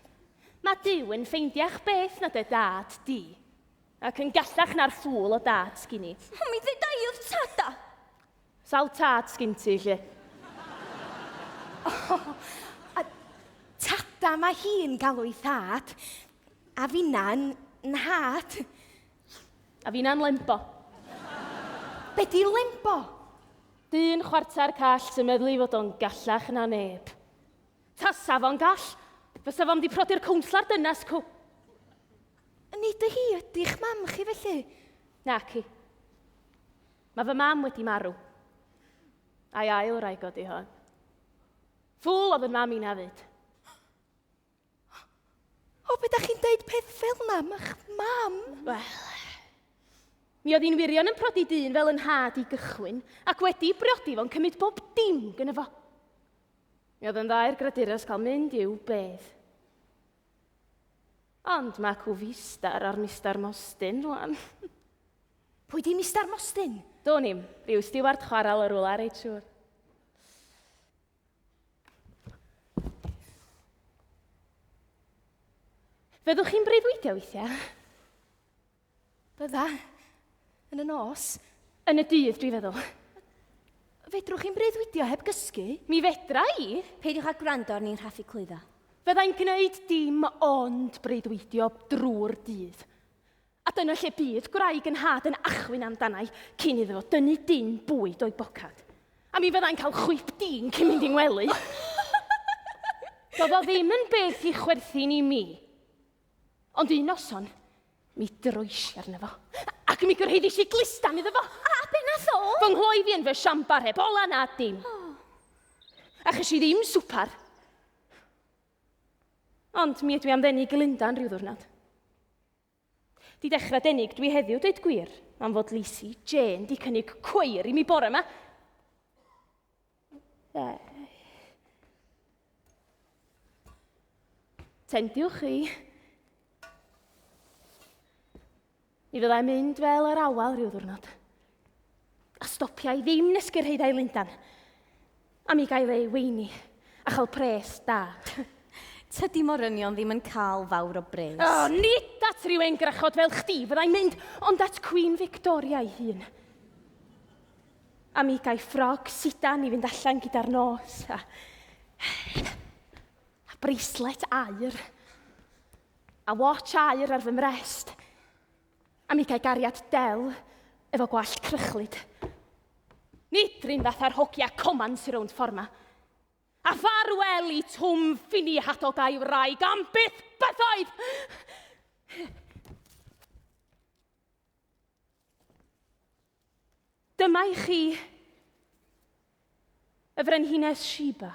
Mae Duw yn ffeindiach beth na dy dad di. Ac yn gallach na'r ffŵl o dad sgin i. O, mi ddeuda i wrth tada. Sawl tad sgin ti, lle? A tada mae hi'n galw ei thad, a finna'n nhad. A finna'n lembo. Be di lembo? Dyn chwarter call sy'n meddwl ei fod o'n gallach na neb. Tasa fo'n gall, fysa fo'm di prodi'r cwnslar dynas cw. Nid y hi ydy'ch mam chi felly? Naci. Mae fy mam wedi marw. A'i ail wraig o di hon. Ffŵl oedd yn mam i'n hefyd. O, be da chi'n deud peth fel na am eich mam? Wel, mi oedd hi'n wirion yn prodi dyn fel yn nhad i gychwyn, ac wedi briodi fo'n cymryd bob dim gynno fo. Mi oedd yn dda i'r graduras cael mynd i'w bedd. Ond mae cw fistar ar Mistar Mostyn rwan. Pwy di Mistar Mostyn? Do'n i'm, rhyw stiward chwaral o rwla reit siŵr. Fyddwch chi'n breuddwydio weithiau? Bydda. Yn y nos. Yn y dydd, dwi'n feddwl. Fedrwch chi'n breuddwydio heb gysgu? Mi fedra i. Peidiwch â gwrando arni'n rhaffu clwydda. Fyddai'n gwneud dim ond breuddwydio drwy'r dydd. A dyna lle bydd gwraig yn nhad yn achwyn amdanai cyn iddo fo dynnu dyn bwyd o'i bocad. A mi fyddai'n cael chwip dyn cyn mynd i'n ngwely. Doedd o ddim yn beth i chwerthin i mi. Ond un noson, mi drois i arno fo. Ac mi gyrhaeddis i glustan iddo fo. A be nath o? Fy nghloi fi yn fy siambar heb ola na dim. Oh. A ches i ddim swpar. Ond mi ydw i am ddenu Glinda'n rhyw ddwrnod. Di dechrau denig dwi heddiw, dweud gwir, am fod Lisi Jane di cynnig cweir i mi bore yma. Tendiwch chi. Mi fyddai'n mynd fel yr awel rhyw ddwrnod. A stopia i ddim nes gyrhaedda i Lundan. A mi gael ei weini a chael pres da. Tydi morynion ddim yn cael fawr o bres. O, nid at ryw engrachod fel chdi fyddai'n mynd, ond at Queen Victoria ei hun. A mi gai ffrog sidan i fynd allan gyda'r nos, a, a bracelet aur, a watch aur ar fy mrest, a mi gai gariad del efo gwallt crychlyd. Nid run fath â'r hogia coman sy'n rownd ffordd ma. A ffarwel i Twm Ffini Hadog a'i wraig am byth bythoedd! Dyma i chi y frenhines Sheba.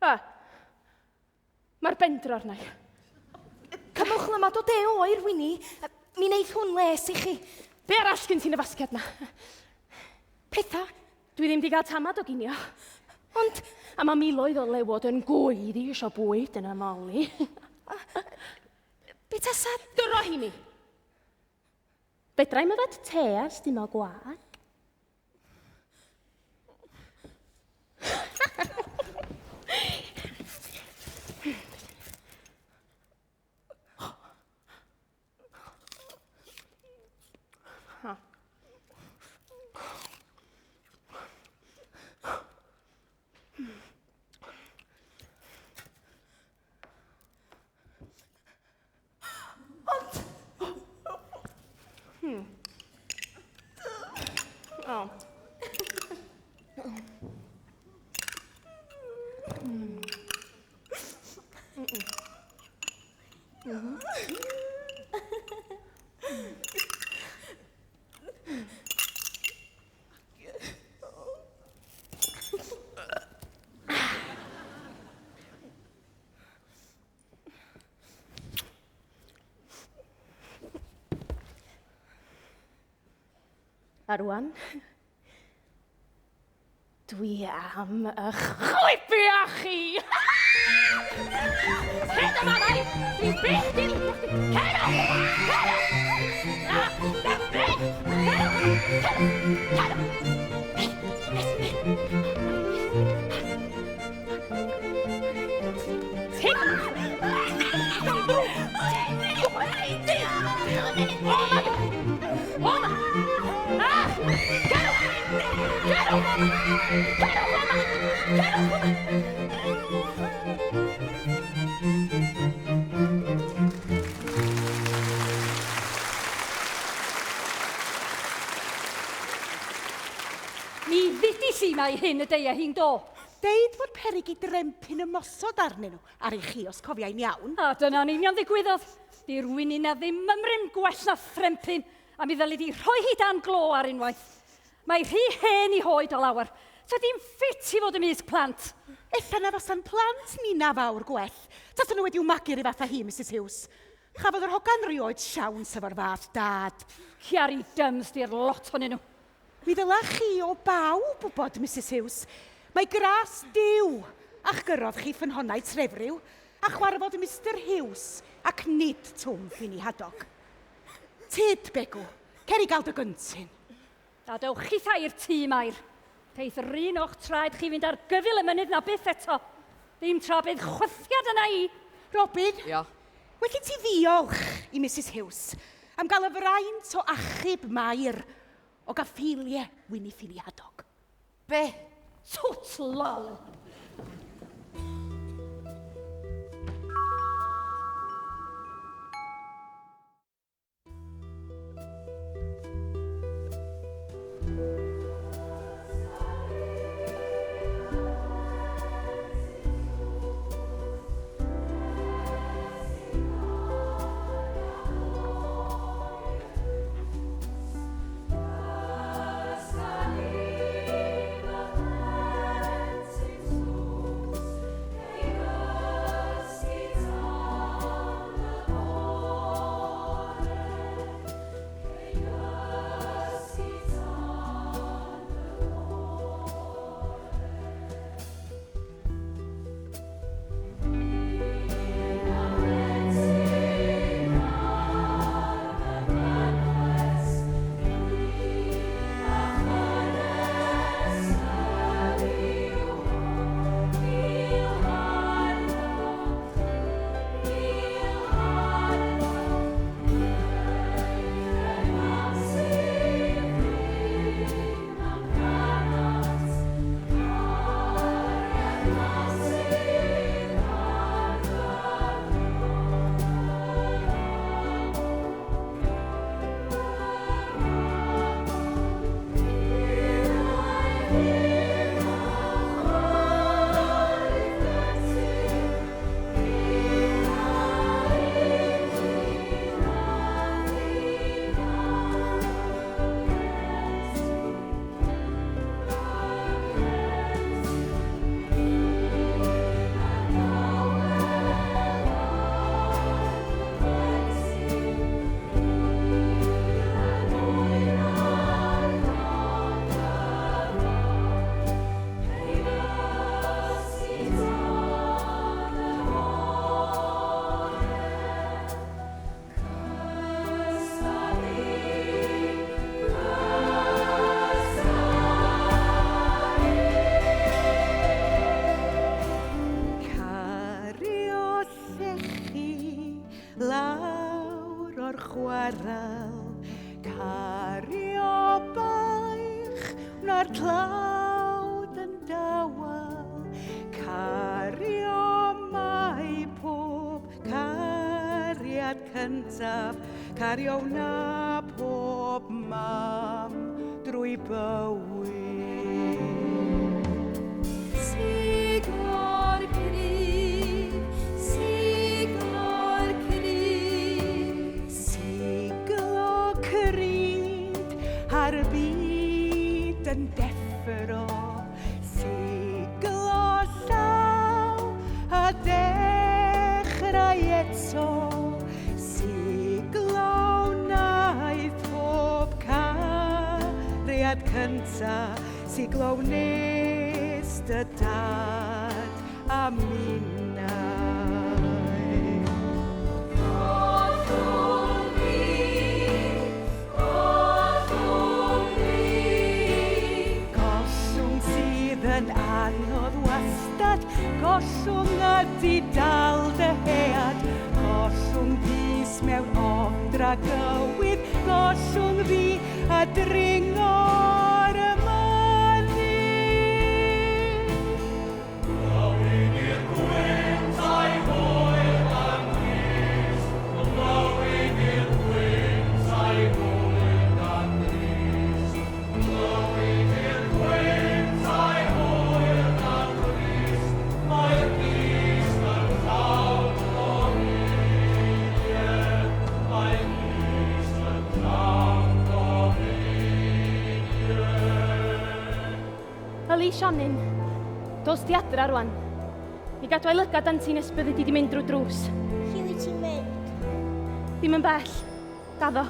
Ah, mae'r bendro arna i. Cymwch lymad o de oer, Winnie. Mi wneith hwn les i chi. Be arall gen ti'n y fasged na? Petha. Dwi ddim di gael tamad o ginio. Ond... A mae miloedd o lewod yn gweiddi isio bwyd yn y moli. Be tasa... Dyro hi mi! Fedra i'm yfed te ar stumog gwag. Ond... O. A rwan, dwi am eich chwibu â chi! Hyd yma, mai! Dwi byth di licio chdi! Cer o! Cer o! Na, na, byth! Cer o! Cer o! Mi ddudis i mai hyn y deia hi'n do. Deud fod peryg i drempyn ymosod arnyn nhw ar ei chi os cofiai'n iawn. A dyna'n union ddigwyddodd. Di'r wynina ddim mymryn gwell na thrempyn, a mi ddylid i rhoi hi dan glo ar unwaith. Mae rhy hen i hoed o lawer. Tydi'n ffit i fod ymysg plant. Ella na fasa'n plant nina fawr gwell. Tasan nhw wedi'w magu 'run fath â hi, Misus Huws. Chafodd yr hogan rioed siawns efo'r fath dad. Ciari dyms di'r lot honyn nhw. Mi ddyla chi o bawb wybod, Misus Huws, mai gras Duw a'ch gyrrodd chi ffynhonnau Trefriw, a chwarfod Mister Huws ac nid Twm Ffini Hadog. Tyd, Begw, cer i gael dy gyntyn. A dewch chithau i'r tŷ, Mair. Peith yr un o'ch traed chi fynd ar gyfyl y mynydd na byth eto. Ddim tra bydd chwythiad yna i. Robin? Ia? Well i ti ddiolch i Mrs Hughes am gael y fraint o achub Mair o gaffeiliau Winnie Ffili Hadog. Be? Twt lol! Cario llechi lawr o'r chwarel, cario baich wna'r tlawd yn dawel, cario mae pob cariad cyntaf, cario wna pob mam drwy bywyd. Siglo'r cryf, siglo'r cryf. Siglo cryd ar y byd yn deffro, siglo llaw a dechrau eto, siglo wnaeth pob cariad cynta, siglo wnes dy dad a minnau. Gollwng fi, gollwng fi. Gollwng sydd yn anodd wastad, gollwng ydi dal dyhead, gollwng fus mewn ofn dragywydd, gollwng fi a dringo'r y mynydd. Yli, Sionyn, dos di adra rwan. Mi gadw ei lygad an ti nes byddi di di mynd drwy drws. Lle wyt ti'n mynd? Ddim yn bell. Gaddo.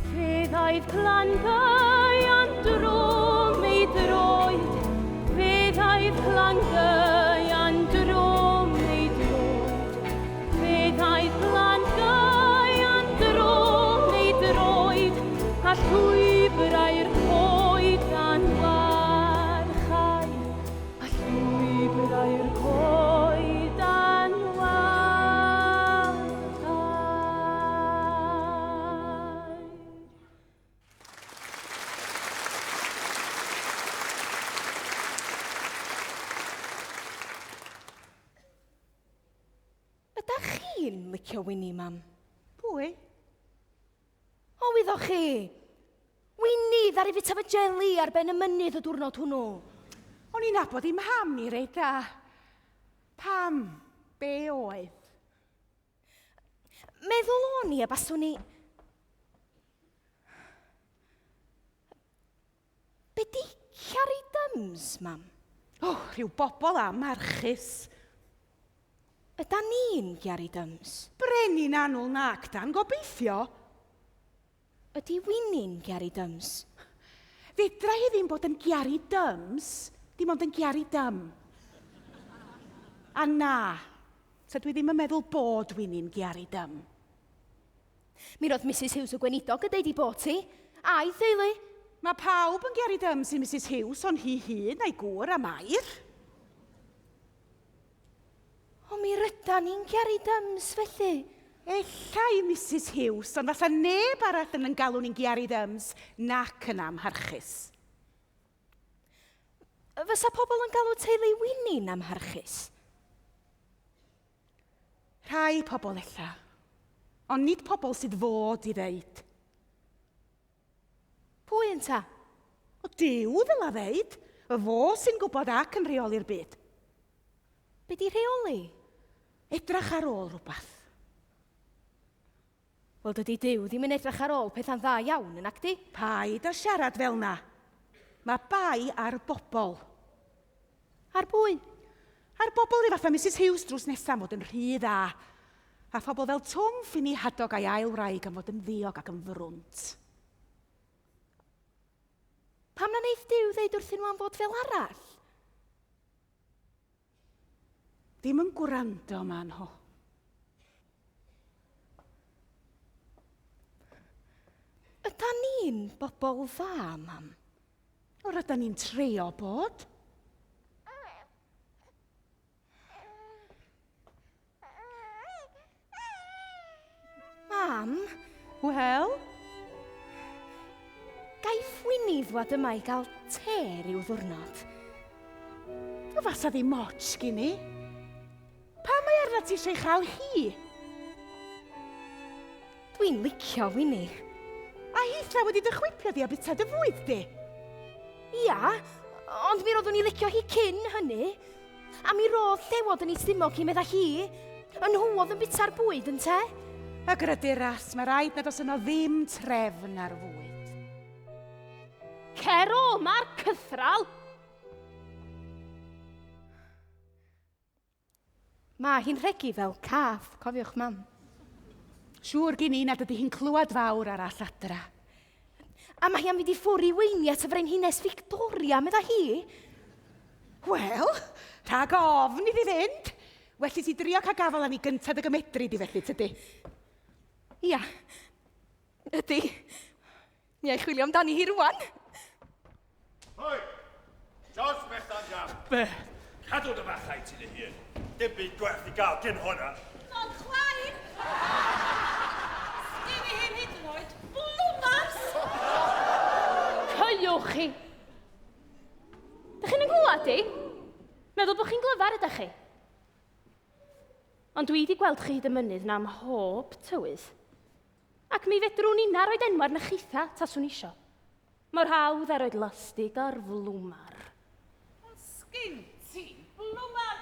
Fe ddaeth clan gaean drwm ei dro. Dwi'n licio Winnie, mam. Pwy? O, wyddoch chi. Winnie, ddaru fita fy jeli ar ben y mynydd y diwrnod hwnnw. O'n i'n nabod i mham i reit dda. Pam? Be oedd? Meddwl o'n i a baswn i... Be di Carrie Dums, mam? O, oh, rhyw bobl amarchus. Yda ni'n Gary Dums? Brenin annwl nac dan, gobeithio. Ydy Winnie'n Gary Dums? Fedra hi ddim bod yn Gary Dums, dim ond yn Gary Dum. A na, so dwi ddim yn meddwl bod Winnie'n Gary Dum. Mi roedd Mrs Hughes y gweinidog yn deud i bod ti, a'i theulu. Mae pawb yn Gary Dums i Mrs Hughes, ond hi hun a'i gŵr a Mair. O, mi rydan ni'n Gary Dums, felly. Ella i Mrs Hughes, ond fatha neb arall yn yn galw ni'n Gary Dums nac yn amharchus. Fysa pobl yn galw teulu Winnie'n amharchus? Rhai pobl ella, ond nid pobl sydd fod i ddeud. Pwy ynta? O Duw ddyla ddeud, y fo sy'n gwybod ac yn rheoli'r byd. Be di rheoli? Edrach ar ôl rhywbeth. Wel, dydy Duw ddim yn edrych ar ôl pethau'n dda iawn yn acdi. Paid â siarad fel na. Mae bai ar bobl. Ar bwy? Ar bobl rhyw fatha Mrs Hughes drws nesaf am fod yn rhy dda. A phobl fel Twm Ffini Hadog a'i ail wraig am fod yn ddiog ac yn frwnt. Pam na wneith Duw ddeud wrthyn nhw am fod fel arall? Ddim yn gwrando ma nhw. Ydan ni'n bobl dda, mam? O, rydan ni'n trio bod. Mam? Wel? Gaiff Winnie ddwad yma i gael te ryw ddwrnod? O, fasa ddim moch gyn i. Pam mae arna ti eisiau chael hi? Dwi'n licio Winnie. A hitha wedi dy chwipio di a bita dy fwyd di? Ia, ond mi roeddwn i licio hi cyn hynny. A mi roedd llewod yn ei stumog hi medda hi. Y nhw oedd yn bita'r bwyd ynte? A gryduras, mae rhaid nad oes yno ddim trefn ar fwyd. Cer o, mae'r cythral! Mae hi'n rhegi fel cath, cofiwch mam. Siŵr gyn i nad ydy hi'n clywed fawr arall adra. A mae hi am fynd i ffwr i weini at y frenhines Victoria, medda hi. Wel, rhag ofn iddi fynd. Well i ti drio cael gafael arni gyntaf dy gymedri di felly, tydi? Ia, ydy. Mi ai chwilio amdani hi rwan. Hoi! George Bethan Jam. Be? Cadw dy fachau ti dy hun. Dim byd gwerth i gael gyn hwnna. Not chwaith! Sgyn i hyn hyd yn oed blwmars! Ceiwch chi! Dych chi'n nghlywed i? Meddwl bod chi'n glyfar ydych chi? Ond dwi wedi gweld chi hyd y mynydd na mhob tywydd. Ac mi fedrwn inna roed enw arna chitha, taswn isio. Mor hawdd a roed lastig ar flwmar. Ond sgin ti blwmar!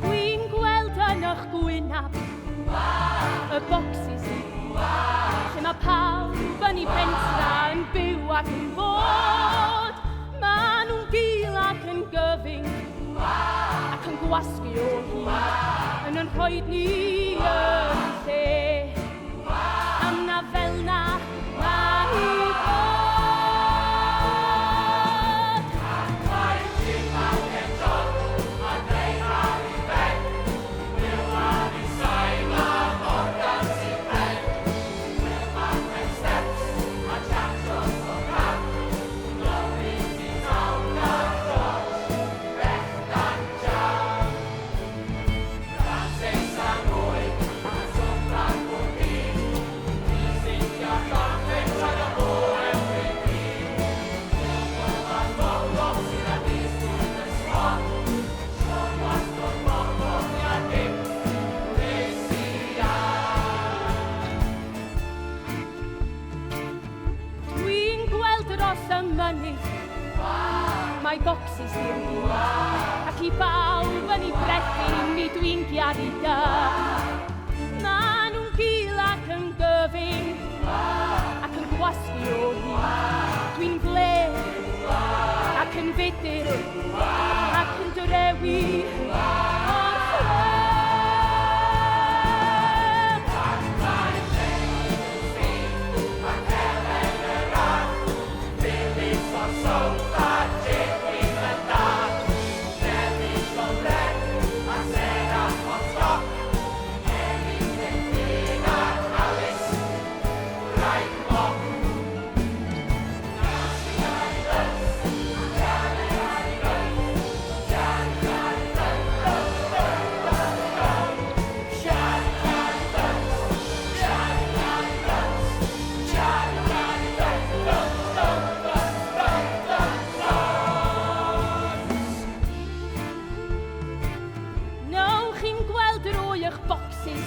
Dwi'n gweld yn eich gwynab y bocsys lle mae pawb yn ei pentra yn byw ac yn bod. Ma nhw'n gul ac yn gyfyng ac yn gwasgu o hyd yn yn rhoid ni yn lle. Am na fel na mae hi fod. Francis a mwy, a swpa dros y mynydd. Mae bocsys i'r byd, ac i bawb yn ei brethu mi dwi'n giaru dy. Ma nhw'n gul ac yn gyfyng, ac yn gwasgu o hyd. Dwi'n fler, ac yn fudur, ac yn drewi o'r ffrâm. Nowch chi'n gweld drwy eich bocsys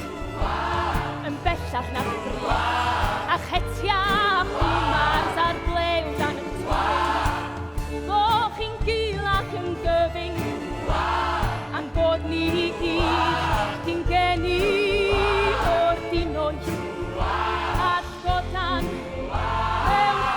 yn bellach na'ch bryd, a'ch hetia a chwmars a'r blew dan eich trwyn. Bo chi'n gul ac yn gyfyng, a'n bod ni i gyd di'n geni o'r dinoeth, a'r llygodan mewn llwyd.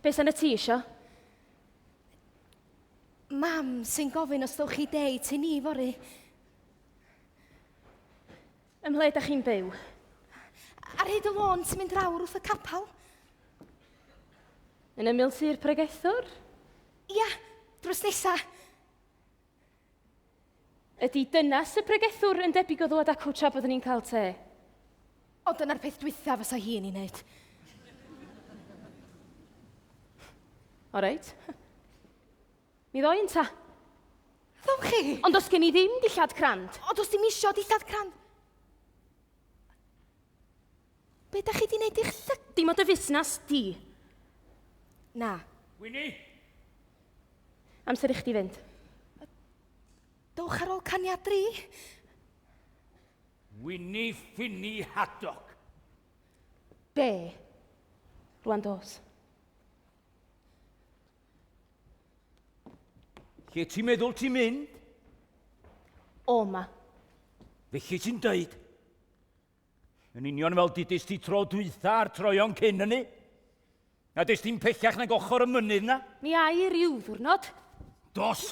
Be sy'n y ti isio? Mam sy'n gofyn os ddowch chi de i tŷ ni fory. Ym mhle da chi'n byw? Ar hyd y lôn sy'n mynd lawr wrth y capel. Yn ymyl tŷ'r pregethwr? Ia, drws nesa. Ydy dynas y pregethwr yn debyg o ddod acw tra byddwn ni'n cael te? O, dyna'r peth dwytha fysa hi'n ei wneud. O reit. Mi ddoi yn ta. Ddowch chi? Ond os gen i ddim dillad crand. O, does dim isio dillad crand. Be da chi di wneud i'ch llyg... Dim o dy fusnes di. Na. Winnie? Amser i chdi fynd. Dowch ar ôl caniad dri. Winnie Finny Haddock. Be? Rwan dos. Lle ti'n meddwl ti'n mynd? O ma. Felly ti'n deud? Yn union fel dudis ti tro dwytha a'r troion cyn hynny. Na des ti'n pellach nag ochr y mynydd na? Mi ai ryw ddwrnod. Dos!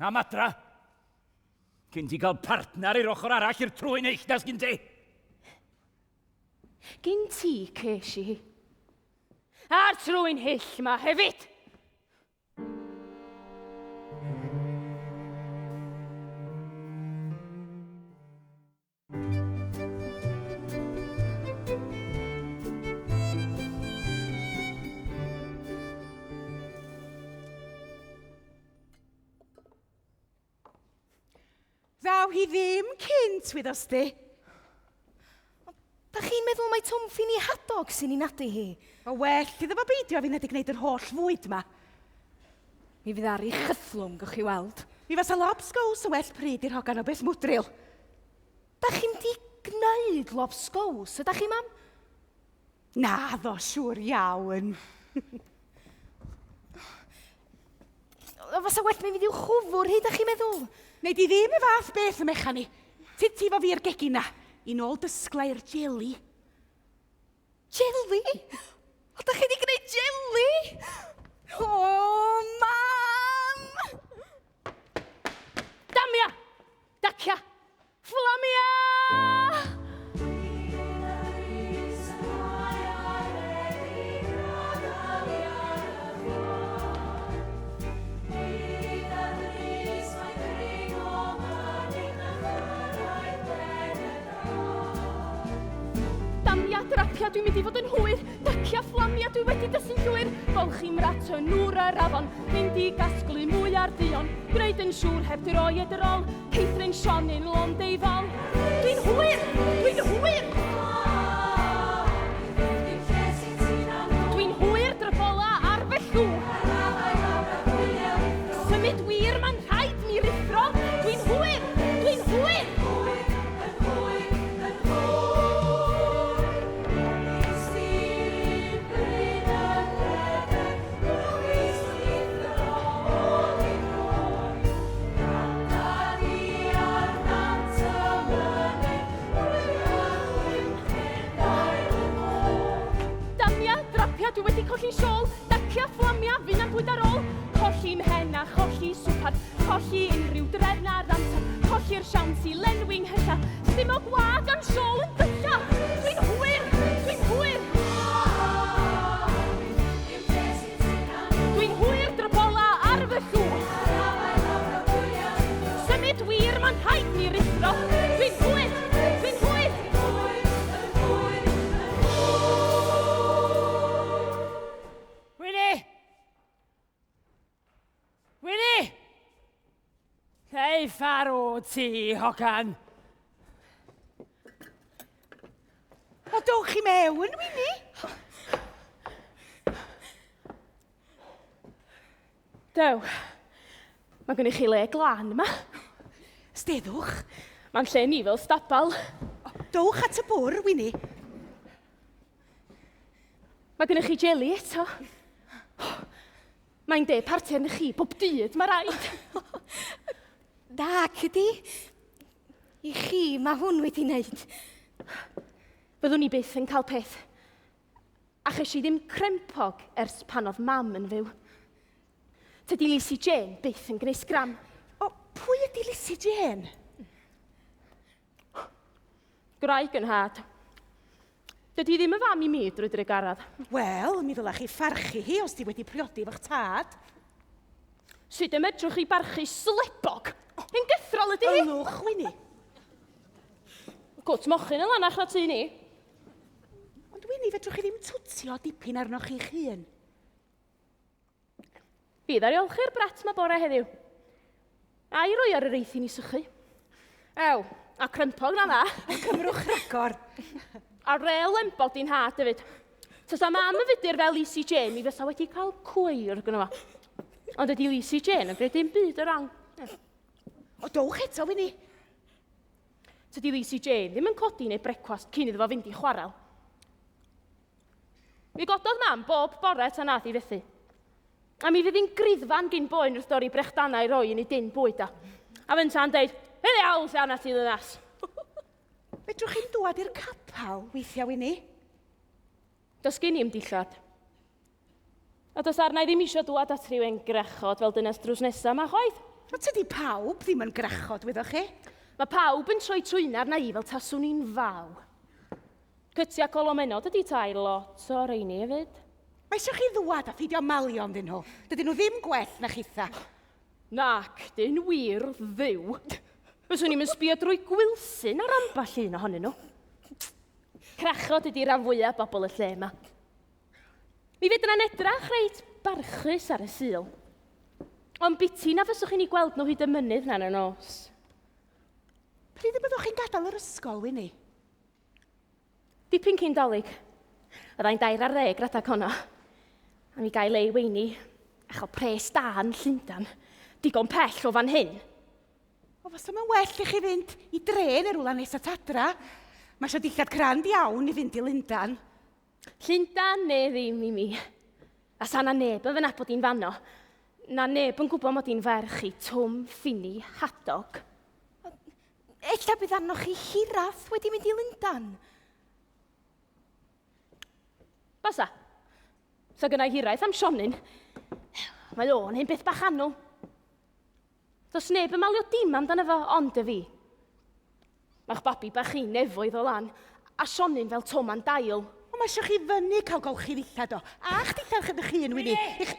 Am adra. Cyn ti gael partner i'r ochr arall i'r trwyn eich nas gyn ti. Gyn ti, ces i hi. A'r trwyn hyll ma hefyd! Ddaw hi ddim cynt, wyddost di. Da chi'n meddwl mai Twmffin i hadog sy'n ei nadu hi? O well iddo fo beidio a finna 'di gwneud yr holl fwyd 'ma. Mi fydd ar ei chythlwng, gewch chi weld. Mi fasa lobsgows yn well pryd i'r hogan o beth mwdril. Da chi'm 'di gneud lobsgows, ydach chi, mam? Naddo, siŵr iawn. O, fasa well mi fynd i'w chwfwr hi, da chi'n meddwl? Nei di ddim y fath beth, y mechan i. Tyd ti fo fi i'r gegin na, i nôl dysglau'r jeli. Jeli? O, da chi wedi gwneud jeli? O, mam! Damia! Dacia! Fflamia! Damia, drapia, dwi'n mynd i fod yn hwyr. Dacia, fflamia, dwi wedi dysu'n llwyr. Golchi mrat yn nŵr yr afon, mynd i gasglu mwy ar duon. Gwneud yn siŵr heb droi ed yr ôl, Ceithrin Sionyn lond ei fol. Dwi'n hwyr! Dwi'n hwyr! Dwi'n hwyr drybola ar fy llw. Symud wir, mae'n rhaid mi ruthro. Dwi'n hwyr! Dwi'n hwyr! Damia, drapia, dwi wedi colli siôl. Dacia, fflamia, finna'n bwyd ar ôl. Colli mhen a cholli swpar, colli unrhyw drefn ar amser, colli'r siawns i lenwi nghylla, stumog wag am siôl yn dylla. Dwi'n hwyr! Dwi'n hwyr! Dwi'n hwyr drybola ar fy llw. Symud wir, mae'n rhaid mi ruthro. Dwi'n hwyr! Dwi'n hwyr! Winnie! Winnie! Hei, ffarw ti, hogan! O, dowch i mewn, Winnie. Dew, mae gennych chi le glân yma. Steddwch. Mae'n lle ni fel stabal. Dowch at y bwr, Winnie. Mae gennych chi jeli eto. Mae'n de parti arnych chi bob dydd, mae rhaid. Da, cydi. I chi mae hwn wedi wneud. Fyddwn ni byth yn cael peth. A ches i ddim crempog ers pan oedd mam yn fyw. Tydi Lizzie Jane byth yn gwneud sgram. O, pwy ydi Lizzie Jane? Gwraig yn nhad. Dydy hi ddim yn fam i mi drwy drugaredd. Wel, mi ddylech chi pharchu hi os di wedi priodi efo'ch tad. Sut y medrwch chi barchu slebog? Hen gythrol ydy hi. Ylwch, Wini. Cwt mochyn yn lanach na tŷ ni. Ond Wini, fedrwch chi ddim twtio dipyn arnoch chi'ch hun. Fi ddaru olchi'r brat 'ma bore heddiw. A'i roi ar yr eithin i sychu. Ew, a crempog na dda. Cymrwch ragor. A rel lembod i'n nhad hefyd. Tasa mam yn fudur fel Lisi Jane, mi fysa wedi cael cweir gynno fo. Ond ydy Lisi Jane yn gwneud dim byd o ran. O, dowch eto, Wini. Tydi Lisi Jane ddim yn codi neu brecwast cyn iddo fo fynd i chwarel. Mi gododd mam bob bore tan nath i fethu. A mi fydd hi'n griddfan gyn boen wrth dorri brechdanau i roi yn ei dyn bwyd a. A fynta'n deud, Be ddiawl sy arnat ti ddynas? Fedrwch chi'm dŵad i'r capal weithiau, Wini? Does gen i'm dillad. A does arna i ddim isio dŵad at ryw hen grachod fel dynes drws nesa 'ma chwaith. Wel, tydi pawb ddim yn grachod, wyddoch chi. Mae pawb yn troi trwyna arna i fel taswn i'n faw. Cytia colomenod ydi tai lot o reini hefyd. Mae eisiau chi ddwad a pheidio malio ynddyn nhw. Dydyn nhw ddim gwell na chitha. Nac dyn wir dduw. Fyswn i'm yn sbio drwy gwilsyn ar ambell un ohonyn nhw. Crachod ydi rhan fwyaf bobl y lle yma. Mi fedran edrach reit barchus ar y Sul. Ond biti na fyswch chi'n eu gweld nhw hyd y mynydd na yn y nos. Pryd y byddwch chi'n gadael yr ysgol, Wini? Dipyn cyn Dolig. Fyddai'n 13 radag honno. A mi gael ei weini a chael pres da yn Llundan. Digon pell o fan hyn. O, fasa mae'n well i chi fynd i dre neu rwla nes at adra. Mae eisiau dillad crand iawn i fynd i Lundan. Llundan neu ddim i mi. A sa na neb yn fy nabod i'n fanno. Na neb yn gwybod mod i'n ferch i Twm Ffini Hadog. Ella bydd arnoch chi hirath wedi mynd i Lundan. Basa. Sa gynna i hiraeth am Sionyn. Mae o'n hen beth bach annwl. Does neb yn malio dim amdano fo ond y fi. Mae'ch babi bach chi'n nefoedd o lan, a Sionyn fel toman dail. O, mae eisiau chi fyny cael golchi ddillad o. A'ch dillad chi dy hun, Wini. Ich...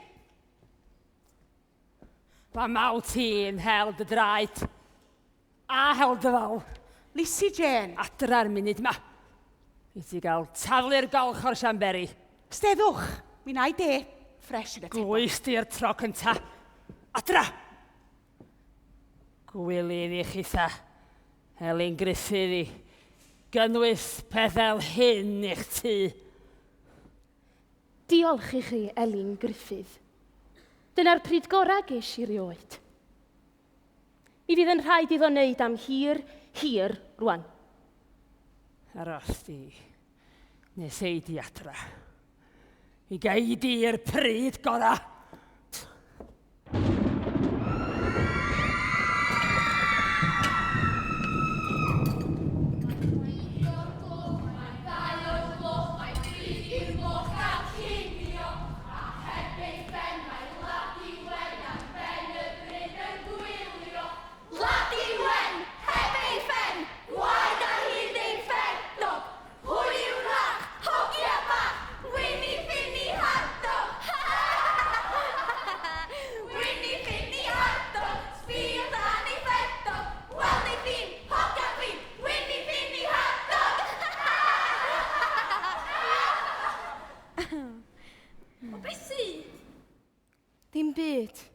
Pa maw ti'n hel dy draed, a hel dy faw. Lizzie Jane. Adra'r munud ma. I ti gael taflu'r golch o'r siamberi. Steddwch, mi wna i de, ffres yn y tebol. Glwys di'r tro cynta. Adra! Gwilydd i chitha, Elin Gruffydd i gynnwys peth fel hyn i'ch tŷ. Diolch i chi, Elin Gruffydd. Dyna'r pryd gorau ges i rioed. Mi fydd yn rhaid iddo wneud am hir, hir rwan. Aros di, nes ei di adra. I gei di'r pryd gorau. Ladi Wen, heb ei phen, gwaed ar hyd ei ffedog. Pwy yw'r rach, hogia bach, Wini Ffini Hadog. Wini Ffini Hadog, sbio dan ei ffedog. Wel neu ddim, hogia dwi'n, Wini Ffini Hadog. O, beth sy? Dim byd.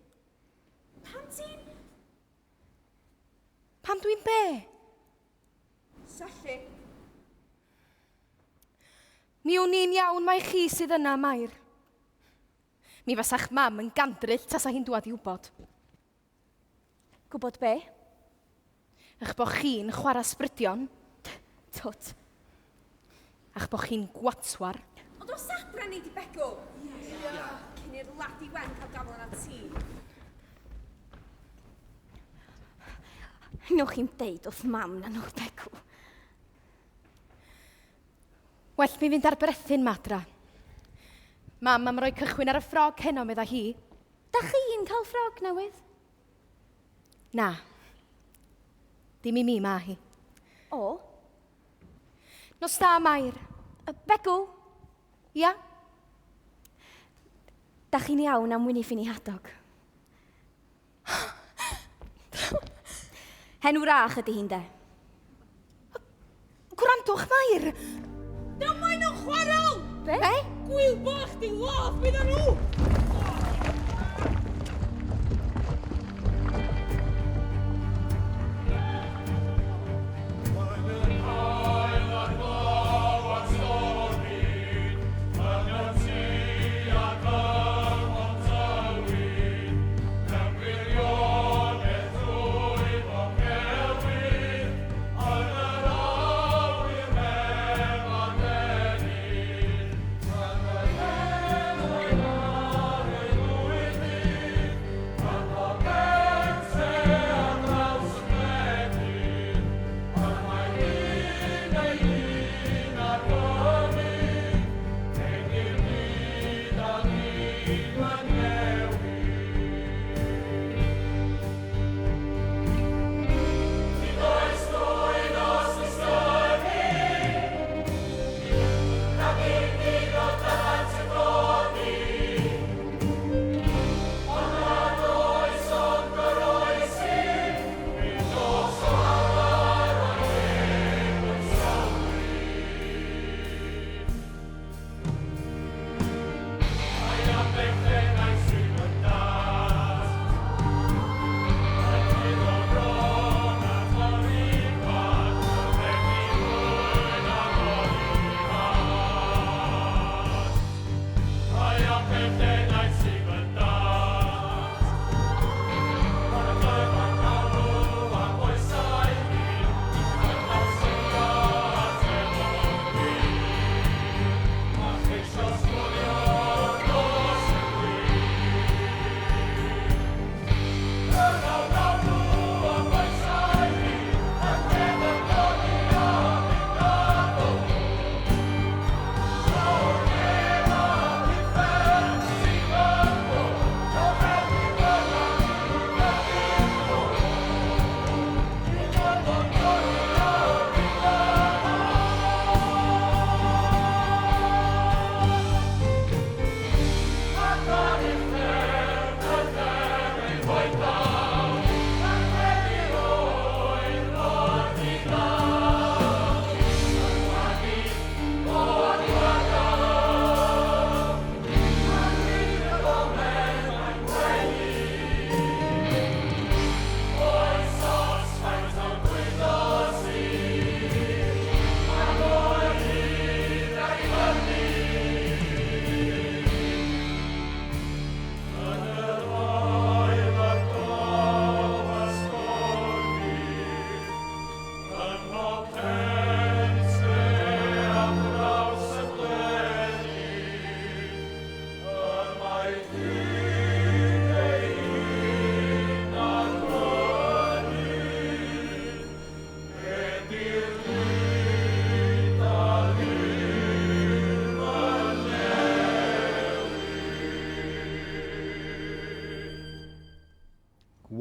Pam ti'n... Pam dwi'n be? Syllu. Mi wn i'n iawn mai chi sydd yna, Mair. Mi fasa'ch mam yn gandryll tasa hi'n dŵad i wybod. Gwybod be? Ych bo chi'n chwarae sbrydion. Twt. A'ch bo chi'n gwatwar. Ond os adra nei di Begw? Ia. Cyn i'r ladi wen cael gafel arnat ti. Newch chi'm deud wrth mam na nhw, Begw. Well mi fynd ar brethyn ma adra. Mam am roi cychwyn ar y ffrog heno, medda hi. Da chi'n cael ffrog newydd? Na. Dim i mi ma hi. O? Nos da, Mair. Begw? Ia? Da chi'n iawn am Wini Ffini Hadog? Hen wrach ydy hi'n de. Gwrandwch, Mair! Dyma nhw'n chwarel! Be? Be? Gwyl bach di ladd bydd nhw!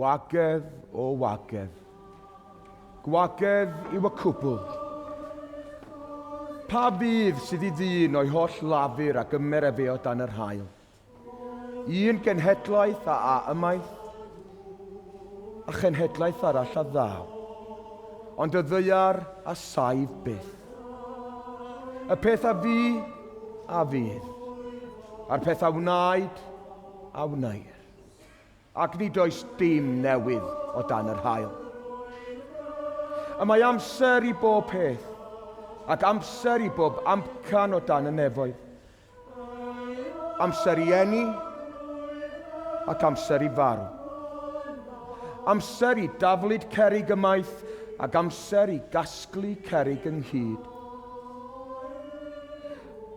Gwagedd o wagedd. Gwagedd yw y cwbl. Pa fudd sydd i ddyn o'i holl lafur a gymer efe o dan yr haul? Un genhedlaeth a a ymaith, a chenhedlaeth arall a ddaw, ond y ddaear a saif byth. Y peth a fu, a fydd, a'r peth a wnaed, a wneir. Ac nid oes dim newydd o dan yr haul. Y mae amser i bob peth, ac amser i bob amcan o dan y nefoedd. Amser i eni, ac amser i farw. Amser i daflud cerrig ymaith, ac amser i gasglu cerrig ynghyd.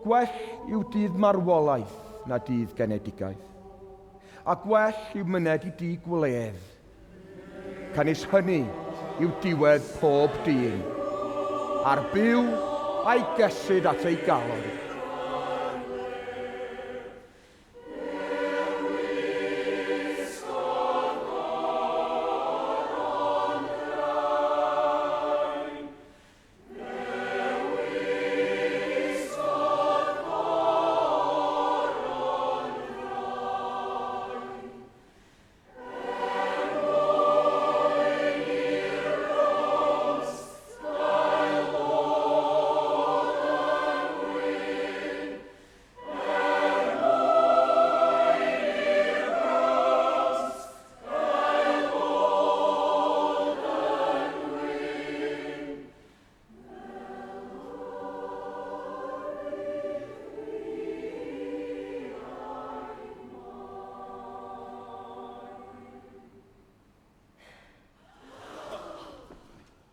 Gwell yw dydd marwolaeth na dydd genedigaeth. A gwell yw myned i dŷ gwledd, canys hynny yw diwedd pob dyn, a'r byw a'i gesyd at ei galon.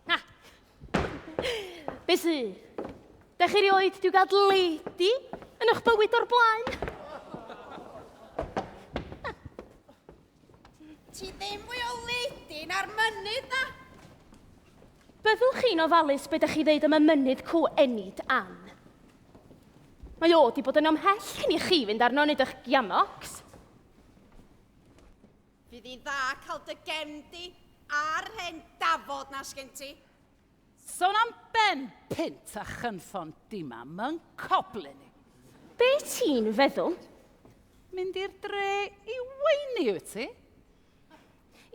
Na. Be sy? Dach chi rioed 'di gael lady yn eich bywyd o'r blaen? Ti ddim mwy o lady na'r mynydd na. Byddwch chi'n ofalus be dach chi ddeud am y mynydd cw Enid Ann. Mae o di bod yn ymhell cyn i chi fynd arno nid eich giamocs. Fydd hi'n dda cael dy gefn di a'r hen dafod na sgen ti. Sôn am ben punt a chynffon dima, ma'n coblyn i. Be ti'n feddwl? Mynd i'r dre i weini wyt ti?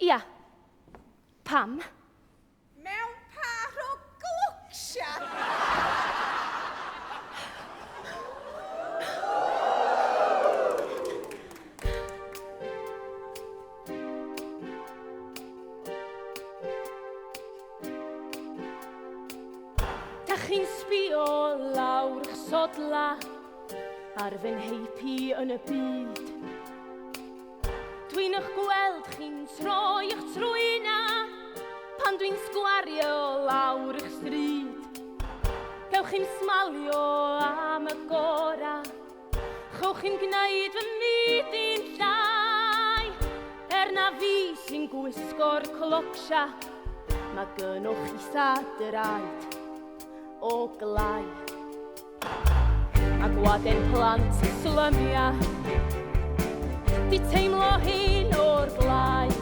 Ia. Pam? Mewn pâr o glwcsia! Dach chi'n sbio lawr 'ch sodla ar fy nheipi yn y byd. Dwi'n 'ych gweld chi'n troi 'ych trwyna pan dwi'n sgwario lawr 'ych stryd. Gewch chi'm smalio am y gora, chewch chi'm gneud fy myd i'n llai. Er na fi sy'n gwisgo'r clocsia, mae gynnoch chi draed o glai. A gwaden plant y slymia, di teimlo hyn o'r blaen.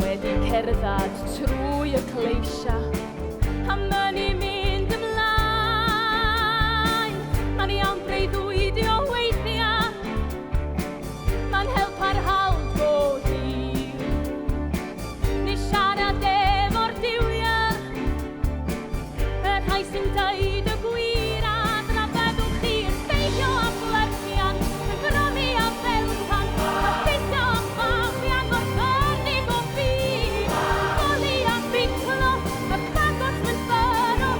Wedi cerdded trwy y cleisia, a mynnu mynd ymlaen. Mae'n iawn breuddwydio weithiau, mae'n help parhaol go hir. Ni siarad efo'r duwiau, y rhai sy'n deud y gwir, a dyna byddwch chi'n beidio â blertian, yn brynu a feltan, a ffitio a ffafian mor ffyrnig o byd. Boli a biclo, y ffagot yn ffyrro,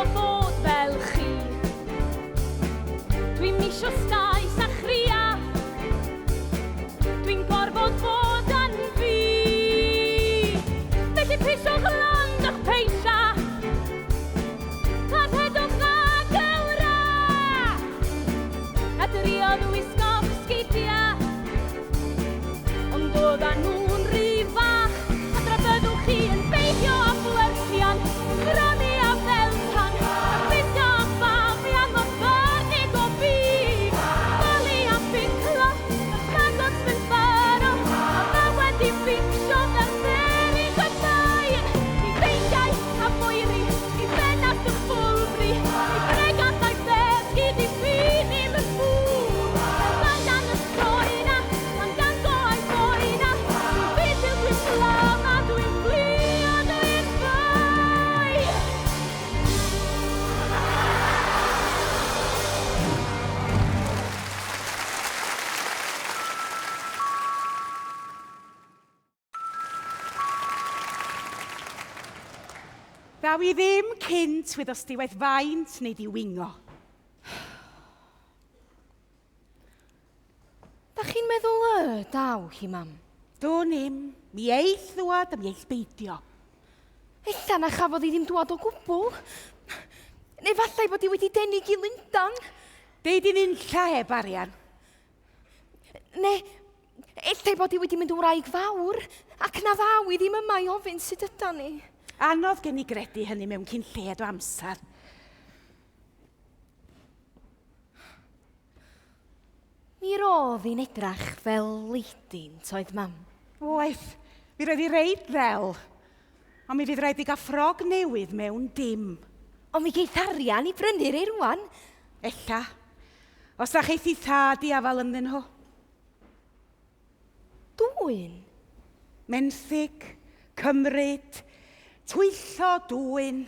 isio bod fel chi. Dwi'm isio staes a chria. Dwi'n gorfod bod yn fi. Felly pisiwch lond o'ch peisa. A rhedwch na gywra. A driodd wisgo'ch sgidia. Ond oeddan nhw'n rhy fach. A tra byddwch chi yn beidio â fflyrtian, cronni a feltan, a plisio a phafian mor ffyrnig o big. Malu a phiclo, y maggot sy'n ffaro, a fe wedi fficsio fel serig y maen. I feinciau a boeri, i ffenast y ffwlbri, i bregath a'i ddysgu i ffin i'm yn ffŵl. Fel bandan y croen a fandango a'i boen a dwi'n fidil, dwi'n flom a dwi'n fflio, dwi'n ffoi. Ddaw i ddim cynt wyddos di waeth faint neu di wingo. Da chi'n meddwl y daw hi, mam? Dwn i'm. Mi eith ddwad a mi eith beidio. Ella na chafodd hi ddim dwad o gwbl. Neu fallai bod hi wedi denig i Lundan. Deud i'n unlla heb arian. Neu, ella bod hi wedi mynd yn wraig fawr ac na ddaw i ddim yma i ofyn sut ydan ni. Anodd gen i gredu hynny mewn cyn lleied o amser. Mi roedd hi'n edrach fel leidin, toedd mam? Oedd, mi roedd hi reit ddel. Ond mi fydd rhaid i gael ffrog newydd mewn dim. Ond mi geith arian i brynu rei rwan. Ella. Os na cheith i thad i afal ynddyn nhw. Dwyn? Menthyg, cymryd, twyllo, dwyn.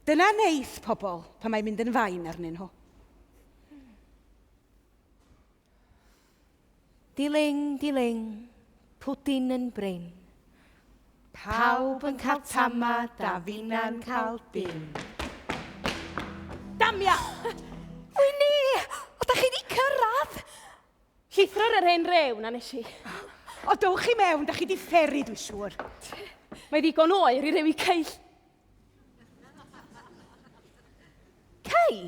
Dyna neith pobl pan mae'n mynd yn fain arnyn nhw. Diling, diling, pwdin yn brin. Pawb yn cael tamad a finna'n cael dim. Damia! Wini! O, da chi di cyrraedd? Llithro ar yr hen rew na nes i. O, dowch chi mewn, da chi di fferi, dwi siŵr. Mae ddigon oer i rewi ceill. Cei?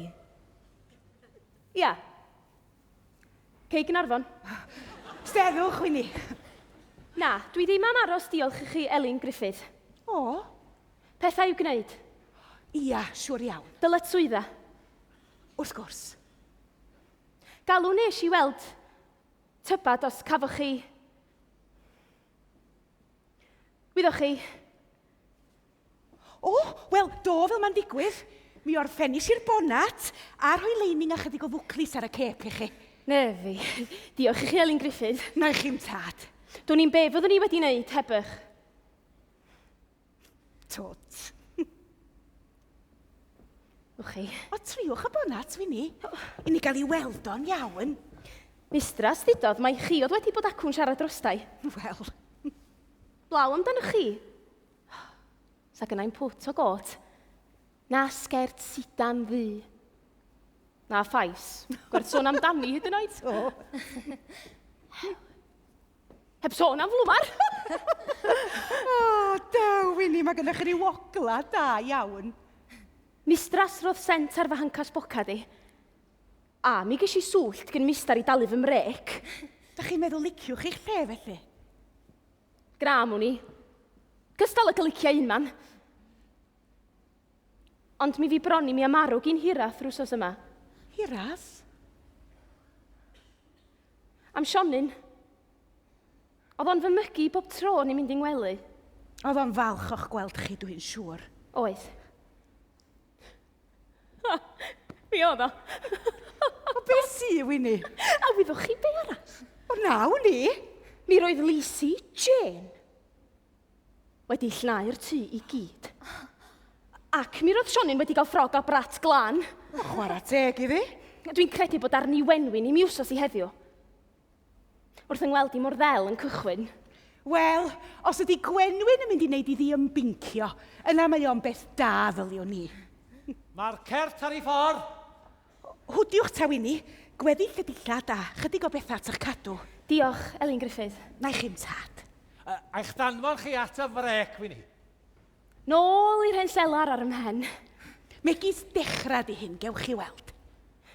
Ia. Cei Gaernarfon. Steddwch, Wini. Na, dwi ddim am aros diolch i chi, Elin Griffith. O? Pethau i'w gwneud. Ia, siŵr iawn. Dyletswydda. Wrth gwrs. Galw nes i weld tybad os cafoch chi... Wyddoch chi, O, wel, do, fel mae'n digwydd. Mi orffennis i'r bonat a rhoi leining a chydig o fwclis ar y cêp i chi. Ne fi. Diolch i chi, Elin Griffith. Na i chi'm tad. Dwn i'n be fyddwn i wedi wneud heb ych. Twt. Wch chi. O, triwch y bonat, Wini. I ni gael ei weld o'n iawn. Mistras ddudodd mai chi oedd wedi bod acw'n siarad drostai. Wel. Blaw amdanoch chi. Sa gynnai'm pwt o got. Na sgert sidan ddu. Na ffais. Gwerth sôn amdani hyd yn oed. O. Heb sôn am flwmar. O, dew, Wini, mae gennych chi ryw ogla da iawn. Mistras rodd sent ar fy hancas bocad i. A mi ges i swllt gyn mistar i dalu fy mrêc. Da chi'n meddwl liciwch chi'ch lle, felly? Gra am wn i. Cystal ag y licia unman. Ond mi fi bron i mi amarw gin hirath rwsos yma. Hirath? Am Sionyn. Oedd o'n fy mygu bob tro o'n i'n mynd i ngwely. Oedd o'n falch o'ch gweld chi, dwi'n siŵr. Oedd. Mi oedd o. O, be sy, Wini? A wyddoch chi be arall? O, na, wn i. Mi roedd Lisi Jane wedi llnau'r tŷ i gyd. Ac mi roedd Sionyn wedi cael ffrog a brat glân. O, chwarae teg iddi. Dwi'n credu bod arni wenwyn i mi wsos i heddiw. Wrth yng ngweld i mor ddel yn cychwyn. Wel, os ydy Gwenwyn yn mynd i wneud iddi ymbincio, yna mae o'n beth da ddyliwn i. Mae'r cert ar ei ffordd. Hwdiwch ta, Wini. Gweddill y dillad a chydig o bethau at eich cadw. Diolch, Elin Griffith. Na i chi'm tad. A'ch danfon chi at y frec, Wini. Nôl i'r hen selar ar 'y mhen. Megis dechrau di hyn, gewch chi weld.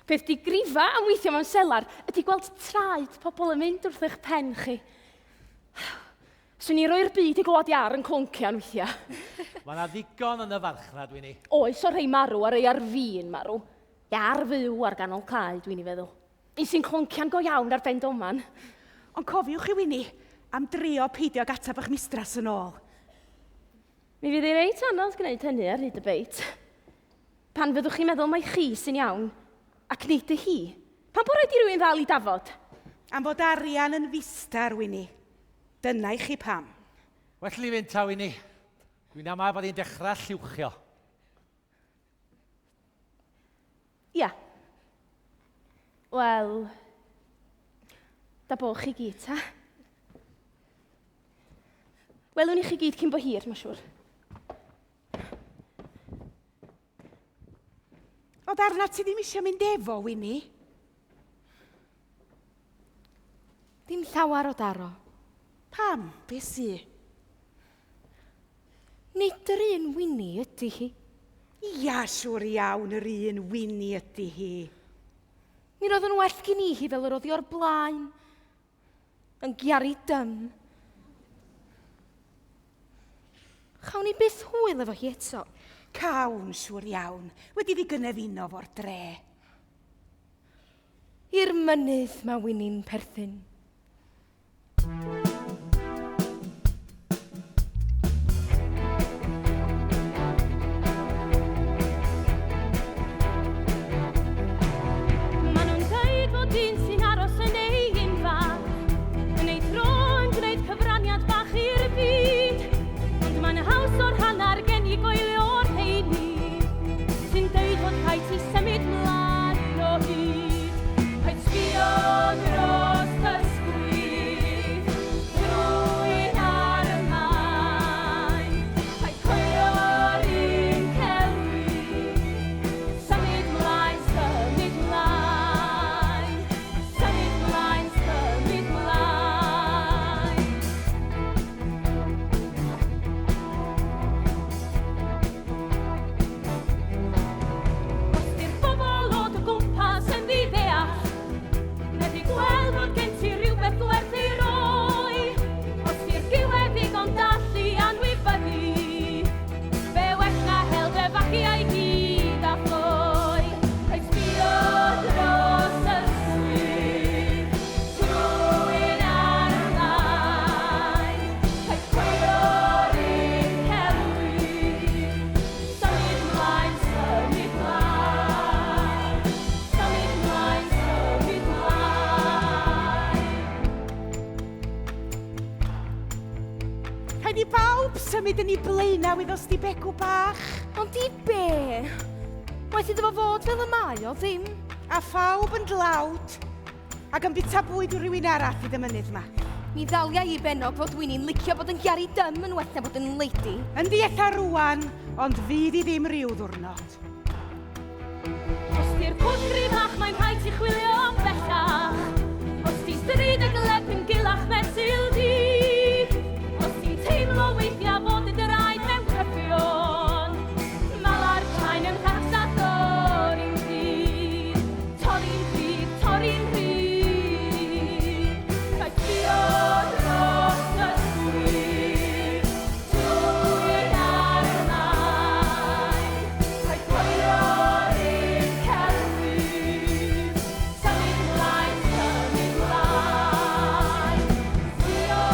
Peth digrifa am weithio mewn selar ydy gweld traed pobl yn mynd wrth eich pen chi. Swn i'n rhoi'r byd i glwad iâr yn cloncian weithiau. Mae 'na ddigon yn y farchnad, Wini. Oes o rhei marw a rei ar fin marw. Iâr fyw ar ganol cae, dwi'n ei feddwl. Un sy'n cloncian go iawn ar ben doman. Ond cofiwch chi, Wini, am drio peidio ag ateb eich mistras yn ôl. Mi fydd hi reit anodd gwneud hynny ar hyd y beit. Pan fyddwch chi'n meddwl mai chi sy'n iawn, ac nid y hi. Pam bod rhaid i rywun ddal i dafod? Am fod arian yn fistar, Wini. Dyna i chi pam. Well ni fynd ta, Wini. Dwi'n amau bod hi'n dechrau lluwchio. Ia. Wel, da bo chi gyd, ta. Welwn ni chi gyd cyn bo hir, mae'n siŵr. Oedd arna ti ddim eisiau mynd efo, Wini? Dim llawer o daro. Pam? Be sy? Nid yr un Wini ydy hi. Ia, siŵr iawn, yr un Wini ydy hi. Mi roedd yn well gin i hi fel yr oedd hi o'r blaen. Yn giaru dym. Chawn ni byth hwyl efo hi eto. Cawn, siŵr iawn. Wedi iddi gynefino fo'r dre. I'r mynydd mae Wini'n perthyn. Maen nhw'n dweud fod dyn sy'n aros yn ei unfan yn ei dro yn gwneud cyfraniad bach i'r byd. Ond mae'n haws o'r hanner gen i goelio'r rheini sy'n deud fod rhaid ti symud mlaen o hyd. Paid sbio dros ysgwydd drwy'n ar y maen. Paid coelio'r un celwydd. Symud mlaen, symud mlaen. Symud mlaen, symud mlaen. Os di'r bobl o dy gwmpas yn ddi-ddeall, methu gweld fod gen ti rhywbeth gwerth ei roi. Os di'r diwedd ddigon dall i anwybyddu, fe well na hel dy fagiau gyd a ffoi. Rhaid sbio dros ysgwydd, trwy'n ar ymlaen. Rhaid coelio'r un celwydd, symud mlaen, symud mlaen. Symud mlaen, symud mlaen. Rhaid i bawb symud yn ei blaenau wyddos di Begw bach. Ond i be? Waeth iddo fo fod fel y mae o ddim. A phawb yn dlawd ac yn bita bwyd i rywun arall i ddymynydd ma. Mi ddalia i bennog fod Wini'n licio bod yn giaru dym yn well na bod yn lady. Yndi ella rwan, ond fydd hi ddim ryw ddwrnod. Os di'r pwll rhy fach, mae'n rhaid ti chwilio am bellach. Os di stryd y glep yn gulach fesul dydd. Os ti'n teimlo weithiau fod dy draed mewn cyffion, mala'r chain yn rhas a dorri'n rhydd. Torri'n rhydd, torri'n rhydd. Rhaid sbio dros ysgwydd, trwy'n ar y maen. Rhaid coelio'r un celwydd, symud mlaen, symud mlaen. Sbio